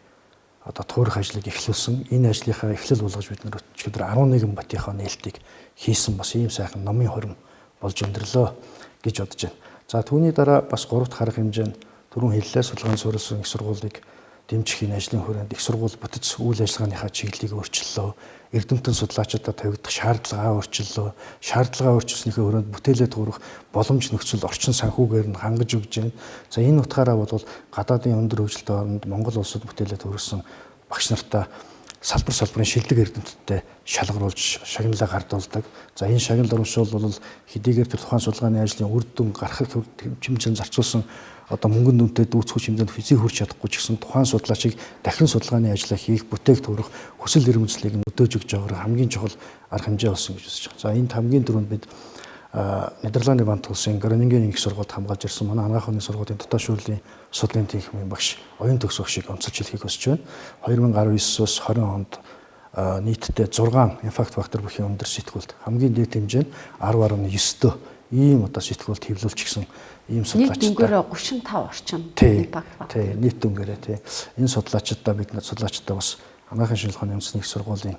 одоо туурах ажлыг эхлүүлсэн. Энэ ажлынхаа эхлэл болгож бид нар өчигдөр 11 батынхаа нээлтийг хийсэн, бас ийм сайхан номын хорим болж өндөрлөө гэж бодож байна. За түүний дараа бас 3 дахь арга хэмжээ нь түрүүн хэллээ, судалгааны суурилсан их сургуулийг дэмжих энэ ажлын хүрээнд их сургууль бүтэц үйл ажиллагааныхаа чиглэлийг өөрчлөлөө. Эрдэмтэн судлаачдад тавигдах шаардлагаа өөрчлөлөө. Шаардлагаа өөрчилснийхээ хүрээнд бүтээлээ туурах боломж нөхцөл орчин санхүүгээр нь хангаж өгч байна. За энэ утгаараа бол гадаадын өндөр хөгжилтэй оронд Монгол улсад бүтээлээ туурсан багш нартаа салбар салбарын шилдэг эрдэмтдтэй шалгаруулж шагналаа гардуулдаг. За энэ шагнал урамшуул бол хэдийгээр тэр тухайн судалгааны ажлын үр дүн гарах хэмжээнд зарцуулсан одоо мөнгөн дүнтэй дүүцэх хэмжээнд хэзээ хүрч чадахгүй ч гэсэн тухайн судлаачийг дахин судалгааны ажлаа хийх, бүтээх туурах хүсэл эрмэлзлийг нь өдөөж өгч байгаа хамгийн чухал арга хэмжээ болсон гэж үзэж байгаа. За энд хамгийн түрүүнд бид Нидерландын банк улсын Гронинген их сургуульд хамгаалж ирсэн манай анагаах ухааны сургуулийн дотоод шүүрлийн судлалын тэнхимийн багш Оюун Төгс багшийг онцолж хэлэхийг хүсэж байна. 2019-оос 20 онд нийтдээ 6 инфаркт фактор бүхий өндөр сэтгүүлд хамгийн дээд хэмжээ нь 10.9-д ийм одоо сэтгүүлд хэвлүүлчихсэн ийм судлаачтай. Нийт дүнгээр 35 орчим импакт фактор. Тий, нийт дүнгээрээ тий. Энэ судлаачдаа бид судлаачдаа бас анагаахын шинжилгээ ухааны үндэсний их сургуулийн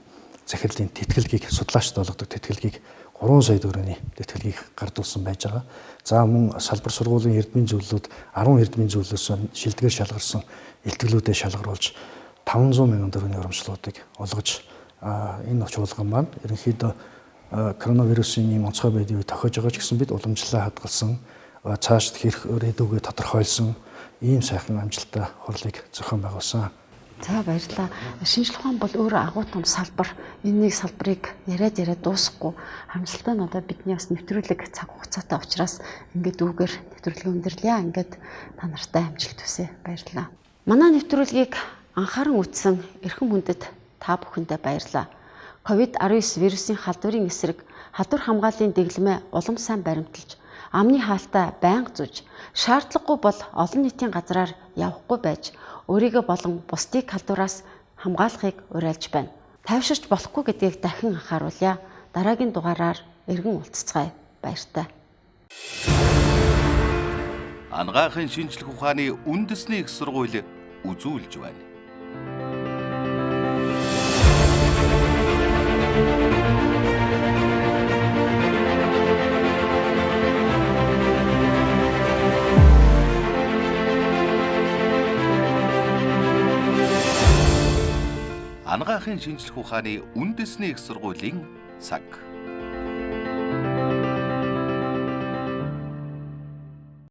захирлын тэтгэлгийг судлаачд олгодог тэтгэлгийг 3 сая төгрөгийн тэтгэлгийг гардуулсан байж байгаа. За мөн салбар сургуулийн эрдмийн зөвлөлүүд 10 эрдмийн зөвлөлөөс шилдгээр шалгарсан илтгэлүүдээ шалгаруулж 500 мянган төгрөгийн урамшлуудыг олгож энэ чуулган маань ерөнхийдөө коронавирусын ийм онцгой байдлыг тохиож байгаа ч гэсэн бид уламжлалаа хадгалсан, цаашд хэрэг өрөөдөгөө тодорхойлсон ийм сайхан амжилттай хурлыг зохион байгуулсан. За баярлалаа. Шинжлэх ухаан бол өөрөө агуу том салбар. Энэ нэг салбарыг яриад дуусахгүй. Харамсалтай нь одоо бидний бас нэвтрүүлэг цаг хугацаатай учраас ингээд үүгээр нэвтрүүлэг өндөрлөе. Ингээд та нартай амжилт хүсье. Баярлалаа. Манай нэвтрүүлгийг анхааран үзсэн эрхэм хүндэт та бүхэндээ баярлалаа. COVID-19 вирусын халдварын эсрэг халдвар хамгааллын дэглэмээ улам сайн баримталж, амны хаалтаа байнга зүүж, шаардлагагүй бол олон нийтийн газраар явахгүй байж, өөрийгөө болон бусдыг халдвараас хамгаалахыг уриалж байна. Тайвширч болохгүй гэдгийг дахин анхааруулъя. Дараагийн дугаараар эргэн уулзцгаая. Баяртай. Анагаахын шинжлэх ухааны үндэсний их сургууль үзүүлж байна. Анагаахын шинжлэх ухааны үндэсний их сургуулийн цаг.